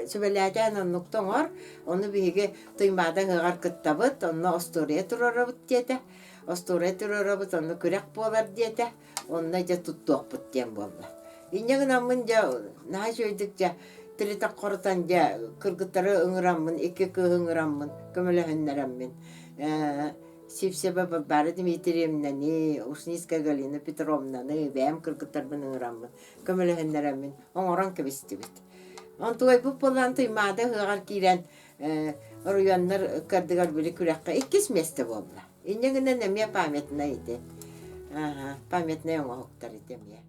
сүбэлээтээн оннукта оҥор, ону биһиги Туймаада ыһыаҕар кыттабыт, онно остуоруйа туруорабыт диэтэ. Остуоруйа туруорабыт, онно күрэх буолар диэтэ. Онно дьэ туттуохпут диэн буолла. Инньэ гынаммын дьэ наһаа үчүгэйдик дьэ тиритэ хорутан дьэ кыргыттары ыҥыраммын, икки кыыһы ыҥыраммын, көмөлөһүннэрэммин ээ Сивцева Варвара Дмитриевнаны, Ушницкая Галина Петровнаны бэйэм кыргыттарбын ыҥыраммын, көмөлөһүннэрэммин оҥорон кэбистибит. Онтуойбут буолан Туймаада ыһыаҕар киирэн ээ оройуоннар ыккардыгар били күрэххэ иккис миэстэ буолла. Инньэ гынан эмиэ памятнай ити. Ааһа, памятнай оҥоһуктар ити эмиэ.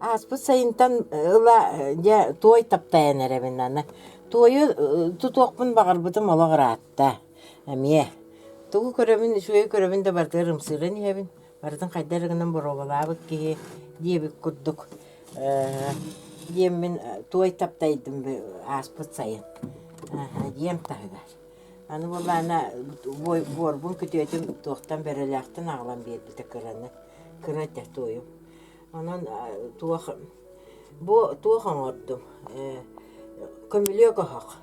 Ааспыт сайынтан ыла дьэ туой таптайан эрэбин аны. Туойу тутуохпун баҕарбытым олох ыраатта. Эмиэ. Тугу көрөбүн, үчүгэйи көрөбүн да барытыгар ымсыыран иһэбин. Барытын хайда эрэ гынан боруобалаабыт киһи диэбит курдук диэммин туой таптайдым ааспыт сайын дьиэм таһыгар. Аны буоллаҕына буорбун күтүөтүм туохтан бөрөлөөхтөн аҕалан биэрбитэ кыраны, кыра этэ туойум. Онон туох Бу туох оҥордум? Көмүлүөк оһох.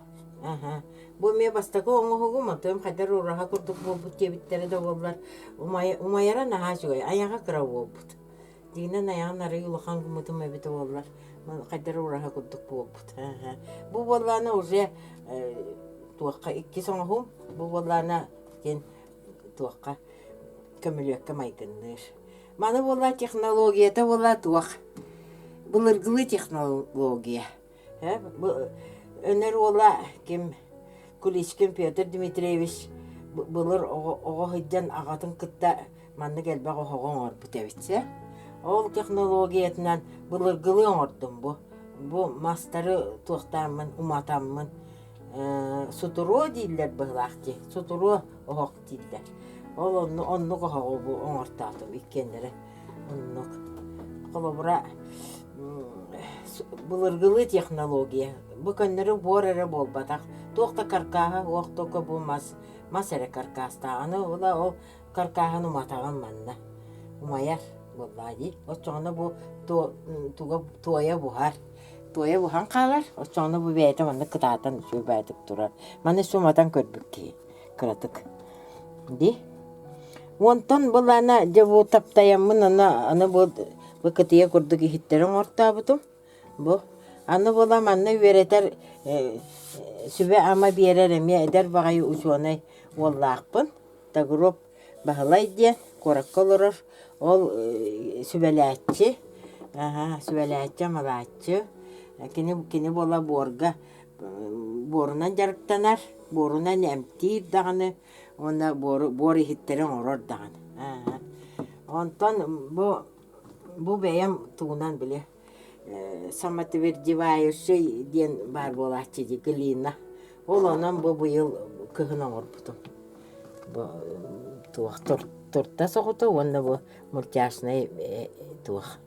Аһа. Бу эмиэ бастакы оҥоһугум, онтон хайдах ураһа курдук буолбут диэбиттэрэ да буоллар, умайара наһаа үчүгэй, айаҕа кыра буолбут. Дьиҥинэн айаҕын арыый улахан гыммытым эбитэ буоллар, хайдах ураһа курдук буолбут. Аһа. Бу буоллаҕына уже туохха иккис оҥоһуум, бу буоллаҕына диэн туохха көмүлүөккэ майгынныыр. Маны буолла технологията буолла туох былыргылыы технология. Өнөр уола ким Куличкин Петр Дмитриевич былыр оҕо сылдьан аҕатын кытта маннык элбэх оһоҕу оҥорбут эбит. Ол технологиятынан былыргылыы оҥордум бу. Бу мастары туохтааммын уматаммын сутуруо дииллэр быһылаах дии. Сутуруо оһох дииллэр. Ол онну оннук оһоҕу бу оҥортоотум иккиэннэрэ оннук. Холобура былыргылыы технология. Бу көннөрү буор эрэ буолбатах. Туох да каркааһа суох только бу мас мас эрэ каркаастаах. Аны ыла ол каркааһын уматаҕын манна. Умайар буоллаҕа дии. Оччоҕуна бу туга туойа буһар. Туойа буһан хаалар. Оччоҕуна бу бэйэтэ маннык кытаатан үчүгэй баайдык турар. Маны суматан көрбүт киһи. кыратык дии. Онтон былаана дьэ бу таптайаммын аны аны бу бу кытыйа курдук иһиттэри оҥортообутум. Бу. Аны була манна үөрэтэр сүбэ-ама биэрэр эмиэ эдэр баҕайы учуонай уоллаахпын. Тагров Баһылай диэн куоракка олорор. Ол сүбэлээччи, сүбэлээччи-амалааччы. Кини, кини буола буорга буорунан дьарыктанар, буорунан эмтиир даҕаны уонна буору, буор иһиттэри оҥорор даҕаны. Онтон бу, бу бэйэм тугунан били самотвердевающий диэн баар буолааччы дии глина. Ол онон бу быйыл кыһын оҥорбутум. Бу туох туртас оҕото уонна бу мультяшнай туох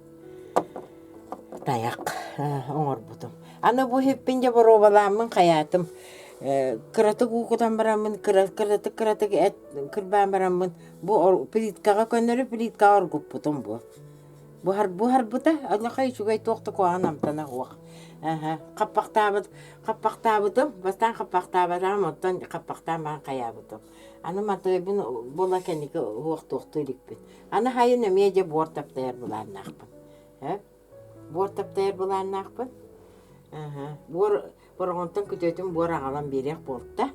тайах оҥорбутум. Аны бу иһиппин дьэ боруобалааммын хайаатым. Кыратык уу кутан бараммын, кыратык кыратык эт кырбаан бараммын бу плиткаҕа көннөрү плиткаҕа оргуппутум бу. Буһар буһарбыта онуоха үчүгэй туох да куһаҕан амтана суох. Хаппахтаабыт хаппахтаабытым, бастаан хаппахтаабатаҕым, оттон хаппахтаан баран хайаабытым. Аны матыайбын буола кэнники уһуохтуохтуу иликпин. Аны хайын эмиэ дьэ буор таптайар былааннаахпын. Буор таптайар былааннаахпын. Буор Бороҕонтон күтүөтүм буор аҕалан биэриэх буолта.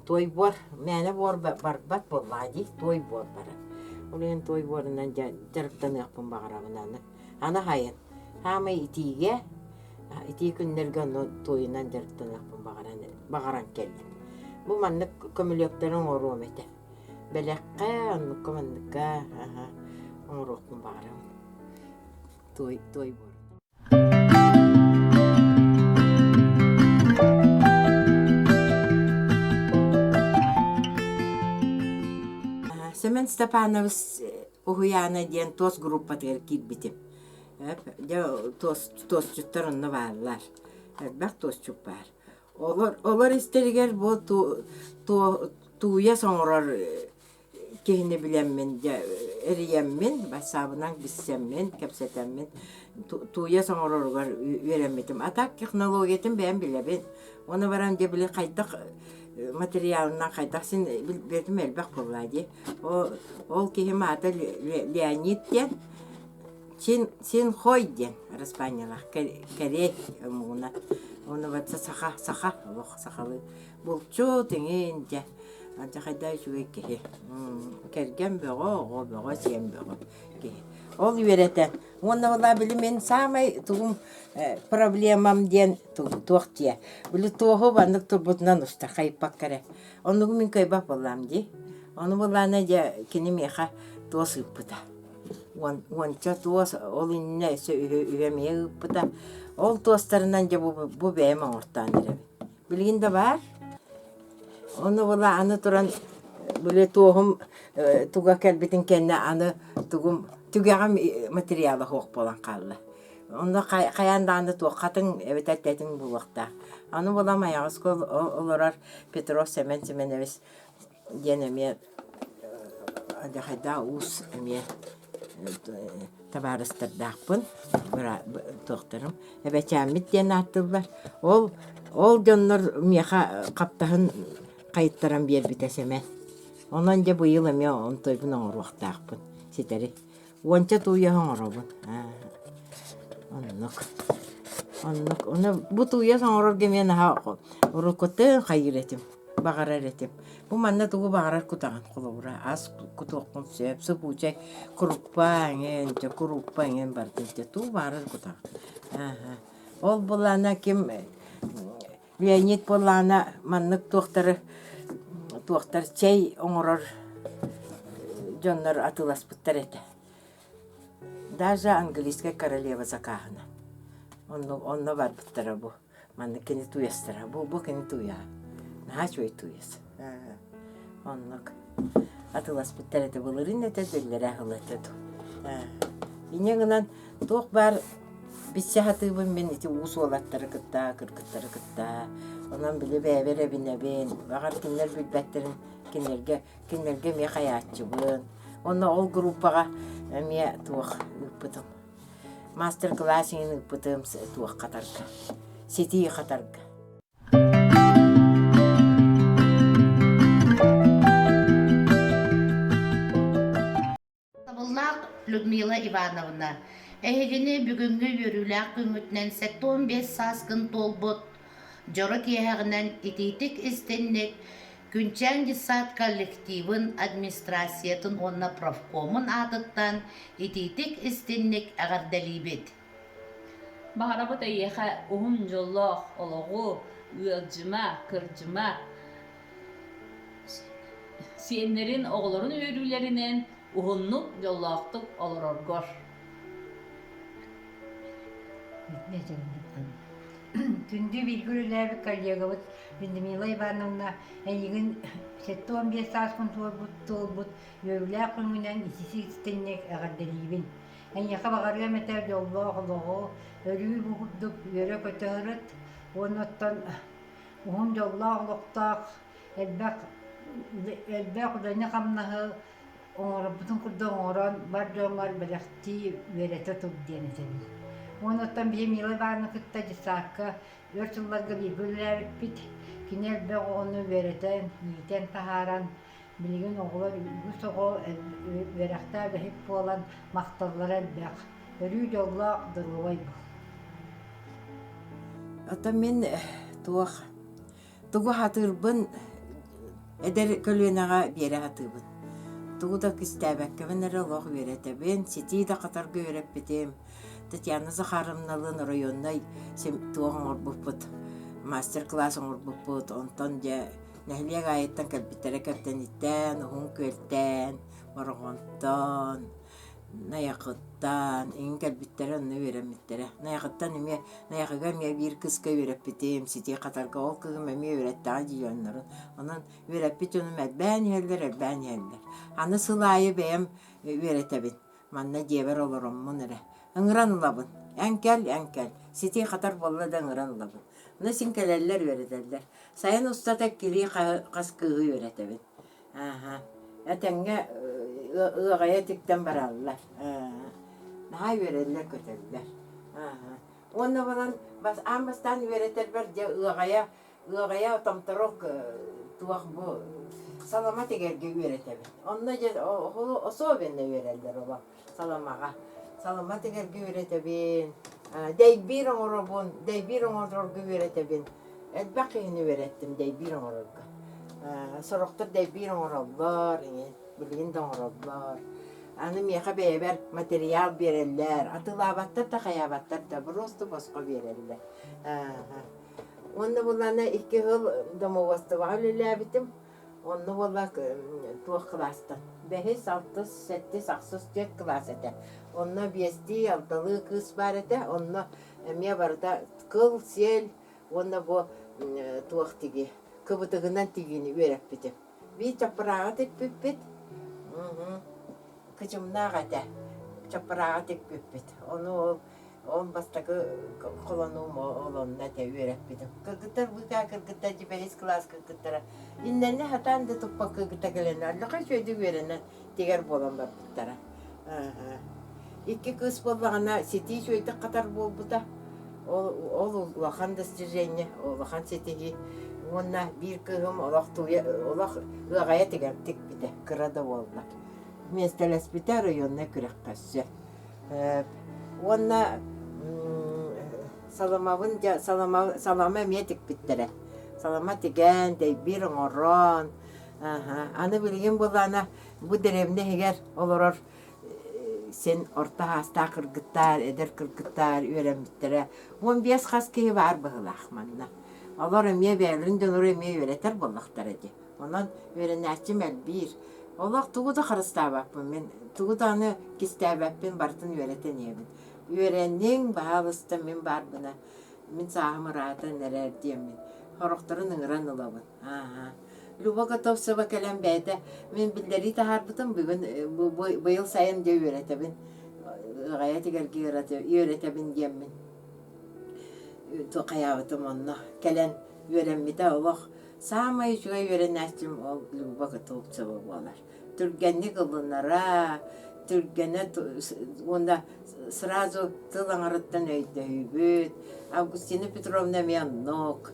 Туой буор, мээнэ буор барбат буоллаҕа дии, туой буор барар. Ол иһин туой буорунан дьарыктаныахпын баҕарабын аны. Аны хайын, хаамай итиигэ, итии күннэргэ ону туойунан дьарыктаныахпын баҕаран, баҕаран кэллим. Бу маннык көмүлүөктэри оҥоруом этэ. Бэлэххэ, оннукка-манныкка оҥоруохпун баҕарабын. Туой, туой буор. Семен Степанович уһуйаана диэн туос группатыгар киирбитим. Дьэ туос туосчуттар онно бааллар. Элбэх туосчут баар. Олор олор истэригэр бу тууйас оҥорор киһини билэммин, дьэ эрийэммин, бассаабынан билсэммин, кэпсэтэммин тууйас оҥороругар үөрэммитим. А так технологиятын бэйэм билэбин. Ону баран дьэ били хайдах материалынан хайдах син билбэтим элбэх буоллаа дии. Ол, ол киһим аата Леонид диэн Чин, Синхой диэн араспаанньалаах кэриэй омугунан. Ону бачча саха, саха, олох сахалыы. Булчут иҥин дьэ Алдьархайдаах үчүгэй киһи. Кэргэн бөҕө, оҕо бөҕө, сиэн бөҕө киһи. Ол үөрэтэн. Уонна была били мин саамай тугум проблемам диэн туох диэ. Били туоһу баннык турбутунан уста хайыппакка эрэ. Оннугу мин кыайбат буоллаам дии. Ону былаана дьэ кини миэхэ туос ыыппыта. Уонча туос ол иннинэ өссө үһү үһү эмиэ ыыппыта. Ол туостарынан дьэ бу, бу бэйэм оҥортоон эрэбин. Билигин да баар. Ону була аны туран били туоһум туга кэлбитин кэннэ аны тугум түгэҕим материала суох буолан хаалла. Онно хайаан даҕаны туох хатыҥ эбэтэр тэтиҥ буолуохтаах. Аны була Майаҕаска олорор Петров Семен Семенович диэн эмиэ Алдьархайдаах уус эмиэ табаарыстардаахпын туохтарым эбэчээммит диэн ааттыыллар. Ол ол дьоннор миэхэ хаптаһын хайыттаран биэрбитэ Сэмэн. Онон дьэ быйыл эмиэ онтойбун оҥоруохтаахпын ситэри. Уонча тууйаһы оҥоробун. Оннук. Оннук. Ону бу тууйас оҥорорго эмиэ наһаа уруккуттан хайыыр этим, баҕарар этим. Бу манна тугу баҕарар кутаҕын холобура ас кутуоххун сөп, сыпуучай куруппа эҥин, дьэ куруппа эҥин барытын дьэ тугу баҕарар кутаҕын. Ааһа. Ол былаана ким Леонид буоллаҕына маннык туохтары туохтар чэй оҥорор дьоннор атыыласпыттар этэ. Даже английскай королева закаһына. Онно, онно барбыттара бу. Маннык кини тууйастара. Бу, бу кини тууйаһа. Наһаа үчүгэй тууйас. Оннук. Атыыласпыттар этэ былырыын этэ, иллэрээ сыл этэ дуу. Инньэ гынан туох баар билсэ сатыыбын мин ити уус уолаттары кытта, кыргыттары кытта. Онон били бэйэбэр эбинэбин. Баҕар кинилэр билбэттэрин кинилэргэ кинилэргэ эмиэ хайааччыбын. Онно ол группаҕа эмиэ туох ыыппытым. Мастер-класс иҥин ыыппытым туох хатарга. Ситии хатарга. Табыллаах Людмила Ивановна. Эһигини бүгүҥҥү үөрүүлээх күҥҥүтүнэн 75 сааскын туолбут дьоро киэһэҕинэн итиитик-истинник Күнчээн детсад коллективын, администрациятын уонна профкомун аатыттан итиитик-истинник эҕэрдэлиибит! Баҕарабыт эйиэхэ уһун дьоллоох олоҕу, ыалдьыма, кырдьыма, сиэннэрин, оҕолорун үөрүүлэринэн уһуннук, дьоллоохтук олороргор. Күндү бииргэ үлэлээбит коллегабыт Людмила Ивановна эйигин 75 сааскын туолбут туолбут үөрүүлээх күҥҥүнэн итии-истиҥник эҕэрдэлиибин. Эйиэхэ баҕарыам этэ дьоллоох олоҕу, өрүү бу курдук үөрэ-көтө сырыт уонна оттон уһун дьоллоох олохтоох элбэх элбэх үлэни-хамнаһы оҥорорбутун курдук оҥорон бар дьоҥҥор бэлэхтии үөрэтэ тур диэн этэбин. Уонна оттон биһи Мила Ивановна кытта детсадка өр сылларга бииргэ үлэлээбиппит. Кини элбэх оҕону үөрэтэн, иитэн таһааран, билигин оҕолор үгүс оҕо үөрэхтээх үлэһит буолан махталлара элбэх. Өрүү дьоллоох, доруобай буол. Оттон мин туох Тугу сатыырбын эдэр көлүөнэҕэ биэрэ сатыыбын. Тугу да кистээбэккэбин эрэ олох үөрэтэбин, ситии да хатарга үөрэппитим. Татьяна Захаровналыын районнай туох оҥорбуппут, мастер-класс оҥорбуппут. Онтон дьэ нэһилиэк аайыттан кэлбиттэрэ Кэптэниттэн, Уһун Күөлтэн, Бороҕонтон, Найахыттан иҥин кэлбиттэрэ онно үөрэммиттэрэ. Найахыттан эмиэ Найахыга эмиэ биир кыыска үөрэппитим, ситии хатарга ол кыыһым эмиэ үөрэттэҕэ дии дьоннорун. Онон үөрэппит дьонум элбээн иһэллэр, элбээн иһэллэр. Аны сыл аайы бэйэм үөрэтэбин. Манна дьиэбэр олороммун эрэ. Ыҥыран ылабын. Эн кэл, эн кэл. Ситии хатар буолла да ыҥыран ылабын. Онно син кэлэллэр, үөрэтэллэр. Сайын устата иккилии хас кыыһы үөрэтэбин. Ааһа. Этэҥҥэ ыаҕайа тиктэн бараллар. Наһаа үөрэллэр-көтөллөр. Ааһа. Уонна булан бас аан бастаан үөрэтэрбэр дьэ ыаҕайа ыаҕайа томторок туох бу салама тигэргэ үөрэтэбин. Онно дьэ особенно үөрэллэр олох саламаҕа. Салама тигэргэ үөрэтэбин, дэйбиир оҥоробун, дэйбиир оҥорорго үөрэтэбин. Элбэх киһини үөрэттим дэйбиир оҥорорго. Сорохтор дэйбиир оҥороллор, билигин да оҥороллор. Аны миэхэ бэйэбэр материал биэрэллэр, атыылаабаттар да хайаабаттар да, просто босхо биэрэллэр. Уонна булана икки сыл домоводствоҕа үлэлээбитим. Онно буолла туох кылаастан? Бэһис, алтыс, сэттис, ахсыс, түөрт кылаас этэ. Онно биэстии, алталыы кыыс баар этэ. Онно эмиэ барыта кыл, сиэл уонна бу туох тиги кыбытыгынан тигиини үөрэппитим. Биир чаппырааҕы тикпиппит. Кычымнаах этэ. Чаппырааҕы тикпиппит. Ону ол ол бастакы холонуум ол онно этэ үөрэппитим. Кыргыттар быыкаа кыргыттар дьэ бэһис кылаас кыргыттара иннэнэ сатаан да туппакка кытта кэлэн аллаха үчүгэйдик үөрэнэн тигэр буолан барбыттара. Икки кыыс буоллаҕына ситии үчүгэйдик хатар буолбута. Ол, ол улахан достижение, улахан ситиһии. Уонна биир кыыһым олох тууйа, олох ыаҕайа тигэр тикпитэ, кыра да буоллар. Миэстэлэспитэ районнай күрэххэ өссө. Уонна саламабын дьэ салама, салама эмиэ тикпиттэрэ. Салама тигэн, дэйбиир оҥорон, аны билигин буоллаҕына бу дэриэбинэ иһигэр олорор син орто саастаах кыргыттар, эдэр кыргыттар үөрэммиттэрэ. 15 хас киһи баар быһыылаах манна. Олор эмиэ бэйэлэрин дьоннору эмиэ үөрэтэр буоллахтара дии. Онон үөрэнээччим элбиир. Олох тугу да харыстаабаппын мин, тугу даҕаны кистээбэппин, барытын үөрэтэн иһэбин. Үөрэнниҥ, баһаалыста мин баарбына, мин сааһым ыраатан эрэр диэммин. Сорохторун ыҥыран ылабын. Ааһа. Люба Готовцева кэлэн бэйэтэ мин биллэрии таһаарбытым бүгүн быйыл сайын дьэ үөрэтэбин ыаҕайа тигэргэ үөрэтэбин диэммин хайаабытым онно кэлэн үөрэммитэ олох саамай үчүгэй үөрэнээччим ол Люба Готовцева буолар түргэнник ылынара түргэнэ уонна сразу тыл аҥарыттан өйдөһүүбүт. Августина Петровна эмиэ оннук.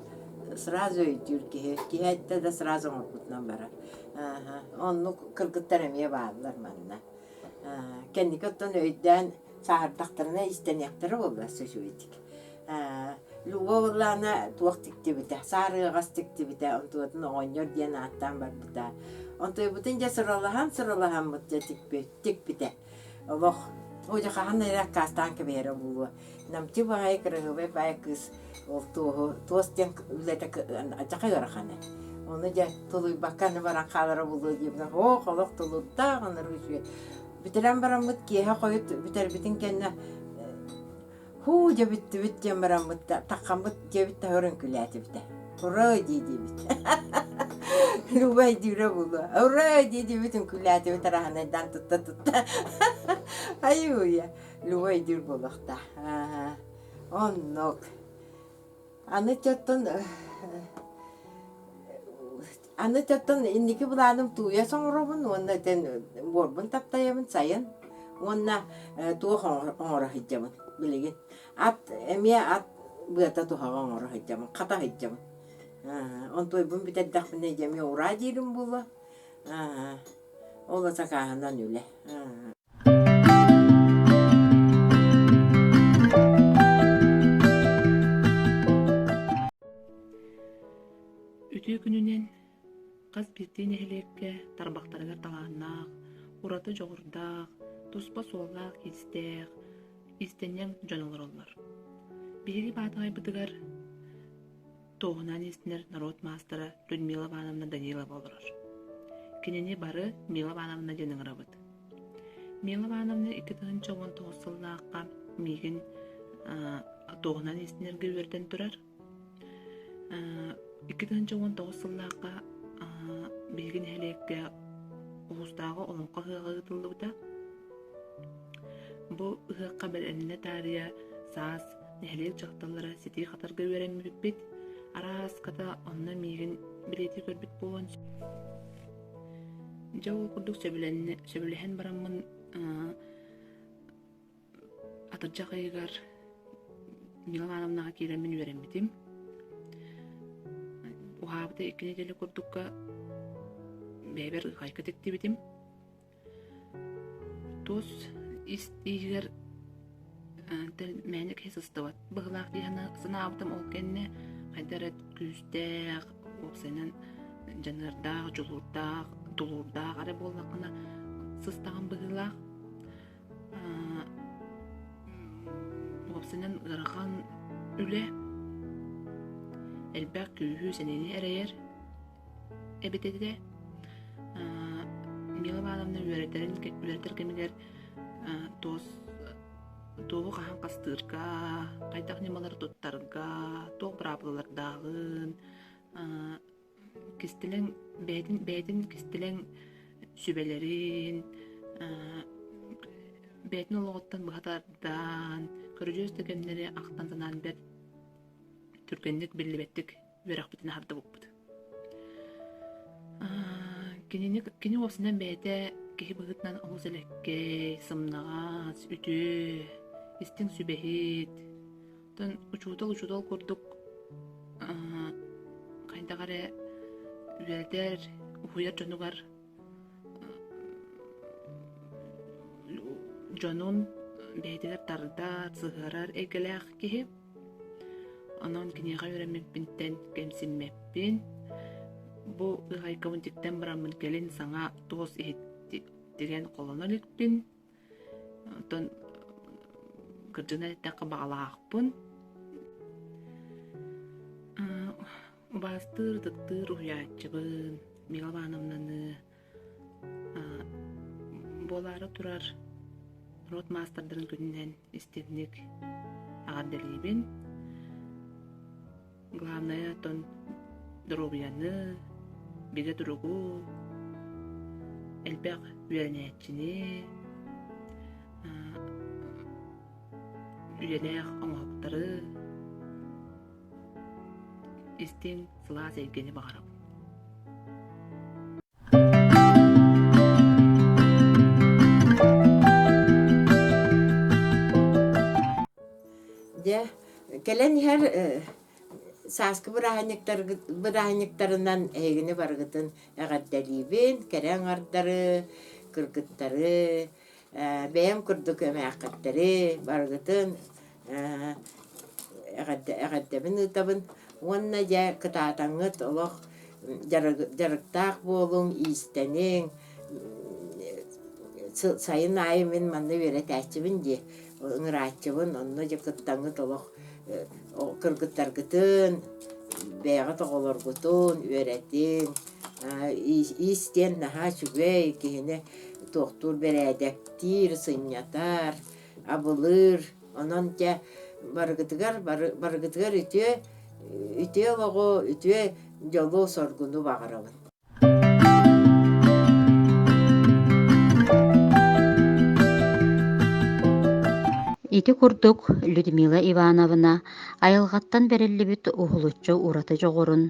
Сразу өйдүүр киһи. Киһи эттэ да сразу оҥорбутунан барар. Оннук кыргыттар эмиэ бааллар манна. Кэнники оттон өйдөөн. Сааһырдахтарына истэниэхтэрэ буолла үчүгэйдик. Люба Урлаана туох тиктибитэ, саарыаҕас тиктибитэ, онтуотун оҕонньор диэн ааттаан барбыта. Онтуйбутун дьэ сыралаһан сыралаһаммыт дьэ тикпитэ. Олох оо дьэ хаһан эрэ аккаастаан кэбиһэрэ буолуо. Намчы баҕайы кыраһыабай баай кыыс ол туоһу туос диэн үлэтэ адьаха ыарахана. Ону дьэ тулуйбакка аны баран хаалара буолуо диэбитим. Ох, олох тулуурдаах ынырык үчүгэй. Бүтэрэн бараммыт киэһэ хойут бүтэрбитин кэннэ Һуу, дьэ бүттүбүт диэн бараммыт да, таххаммыт дьиэбит таһыгар үҥкүүлээтибитэ. Ура дии-диибит. Любай диирэ буолуо. Ура дии-диибит үҥкүүлээтибит араһанайдаан тутта-тутта. Айуу-уйа, Любай диир буолуохтаах. Оннук. Аны оттон аны оттон инники былааным тууйас оҥоробун уонна этэн буорбун таптайабын сайын уонна туох оҥоро сылдьабын билигин ат эмиэ ат быата туһаҕа оҥоро сылдьабын хата сылдьабын онтуойбун бүтэрдэхпинэ дьэ эмиэ ураа диирим буолуо ол сакааһынан үлэ. Үтүө күнүнэн хас биирдии нэһилиэккэ тарбахтарыгар талааннаах, ураты дьоҕурдаах, туспа суоллаах-иистээх, иистэнньэҥ дьон олороллор. Биһиги Баатаҕайбытыгар Туоһунан иистэнэр норуот маастара Людмила Ивановна Данилова олорор. Кинини бары Мила Ивановна диэн ыҥырабыт. Мила Ивановна 2019 сыллаахха миигин туоһунан иистэнэргэ үөрдэн турар. 2019 сыллаахха биһиги нэһилиэккэ улуустааҕы олоҥхо ыһыаҕа ыытыллыбыта. Бу ыһыахха бэлэмнэнэ таарыйа саас нэһилиэк дьахталлара ситии хатарга үөрэммиппит. Араас хата онно миигин билиэтии көрбүт буолуон Дьэ ол курдук сөбүлэһэн бараммын атырдьах ыйыгар Нила Ивановнаҕа киирэммин үөрэммитим. Уһаабыта икки нэдиэлэ курдукка бэйэбэр ыхайка тиктибитим. Туос ис иһигэр мээнэ киһи сыстыбат быһыылаах дии санаабытым ол кэннэ хайда эрэ күүстээх, уопсайынан дьаныардаах, дьулуурдаах, тулуурдаах эрэ буоллаххына сыстаҕын быһыылаах. Уопсайынан ыарахан үлэ элбэх күүһү, сэниэни эрэйэр. Эбит этэ. Мила Ивановна үөрэтэрин үөрэтэр кэмигэр туос туоһу хаһан хастыырга, хайдах ньымалары туттарга, туох быраабылалардааҕын, кистэлэҥ бэйэтин бэйэтин кистэлэҥ сүбэлэрин, бэйэтин олоҕуттан быһа тардан, көрүдьүөс да кэмнэри ахтан-санаан бэрт түргэнник биллибэттик үөрэхпитин аһардыбыппыт. Кинини кини уопсайынан бэйэтэ киһи быһыытынан олус элэккэй, сымнаҕас, үтүө, истиҥ сүбэһит. Оттон учуутал учуутал курдук хайдах эрэ үөрэтэр, уһуйар дьонугар дьонун бэйэтигэр тардар, сыһыарар эйгэлээх киһи. Онон киниэхэ үөрэммиппиттэн кэмсиммэппин. Бу ыһайкабын тиктэн бараммын кэлин саҥа туос иһит тигэн холоно иликпин. Оттон кырдьыгынан эттэххэ баҕалаахпын. Убаастыыр, ытыктыыр уһуйааччыбын Мила Ивановнаны буолаары турар норуот маастардарын күнүнэн истиҥник эҕэрдэлиибин. Главное оттон доруобуйаны, бигэ туругу, элбэх үөрэнээччини, үйэлээх оҥоһуктары, истиҥ сылаас эйгэни баҕарабын. Дьэ, кэлэн иһэр сааскы бырааһынньыктарынан эһигини барыгытын эҕэрдэлиибин, кэрэ аҥардары, кыргыттары. Бэйэм курдук эмээххиттэри барыгытын эҕэрдэбин ыытабын уонна дьэ кытаатаҥҥыт олох дьарыктаах буолуҥ, иистэниҥ. Сайын аайы мин манна үөрэтээччибин дии, ыҥырааччыбын, онно дьэ кыттаҥҥыт олох кыргыттаргытын, бэйэҕит оҕолоргутун үөрэтиҥ. Иис диэн наһаа үчүгэй, киһини туохтуур бэрээдэктиир, сынньатар, абылыыр. Онон дьэ барыгытыгар барыгытыгар үтүө үтүө олоҕу, үтүө дьолу-соргуну баҕарабын. Ити курдук Людмила Ивановна айылҕаттан бэриллибит уһулуччу ураты дьоҕурун,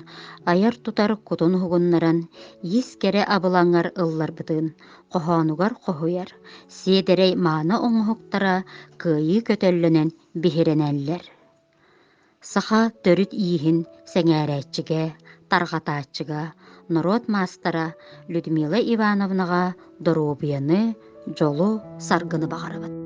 айар-тутар кутун уһугуннаран, иис кэрэ абылаҥар ылларбытын хоһоонугар хоһуйар, сиэдэрэй мааны оҥоһуктара кыайыы көтөллөнөн биһирэнэллэр. Саха төрүт ииһин сэҥээрээччигэ, тарҕатааччыга норуот маастара Людмила Ивановнаҕа доруобуйаны, дьолу-саргыны баҕарабыт.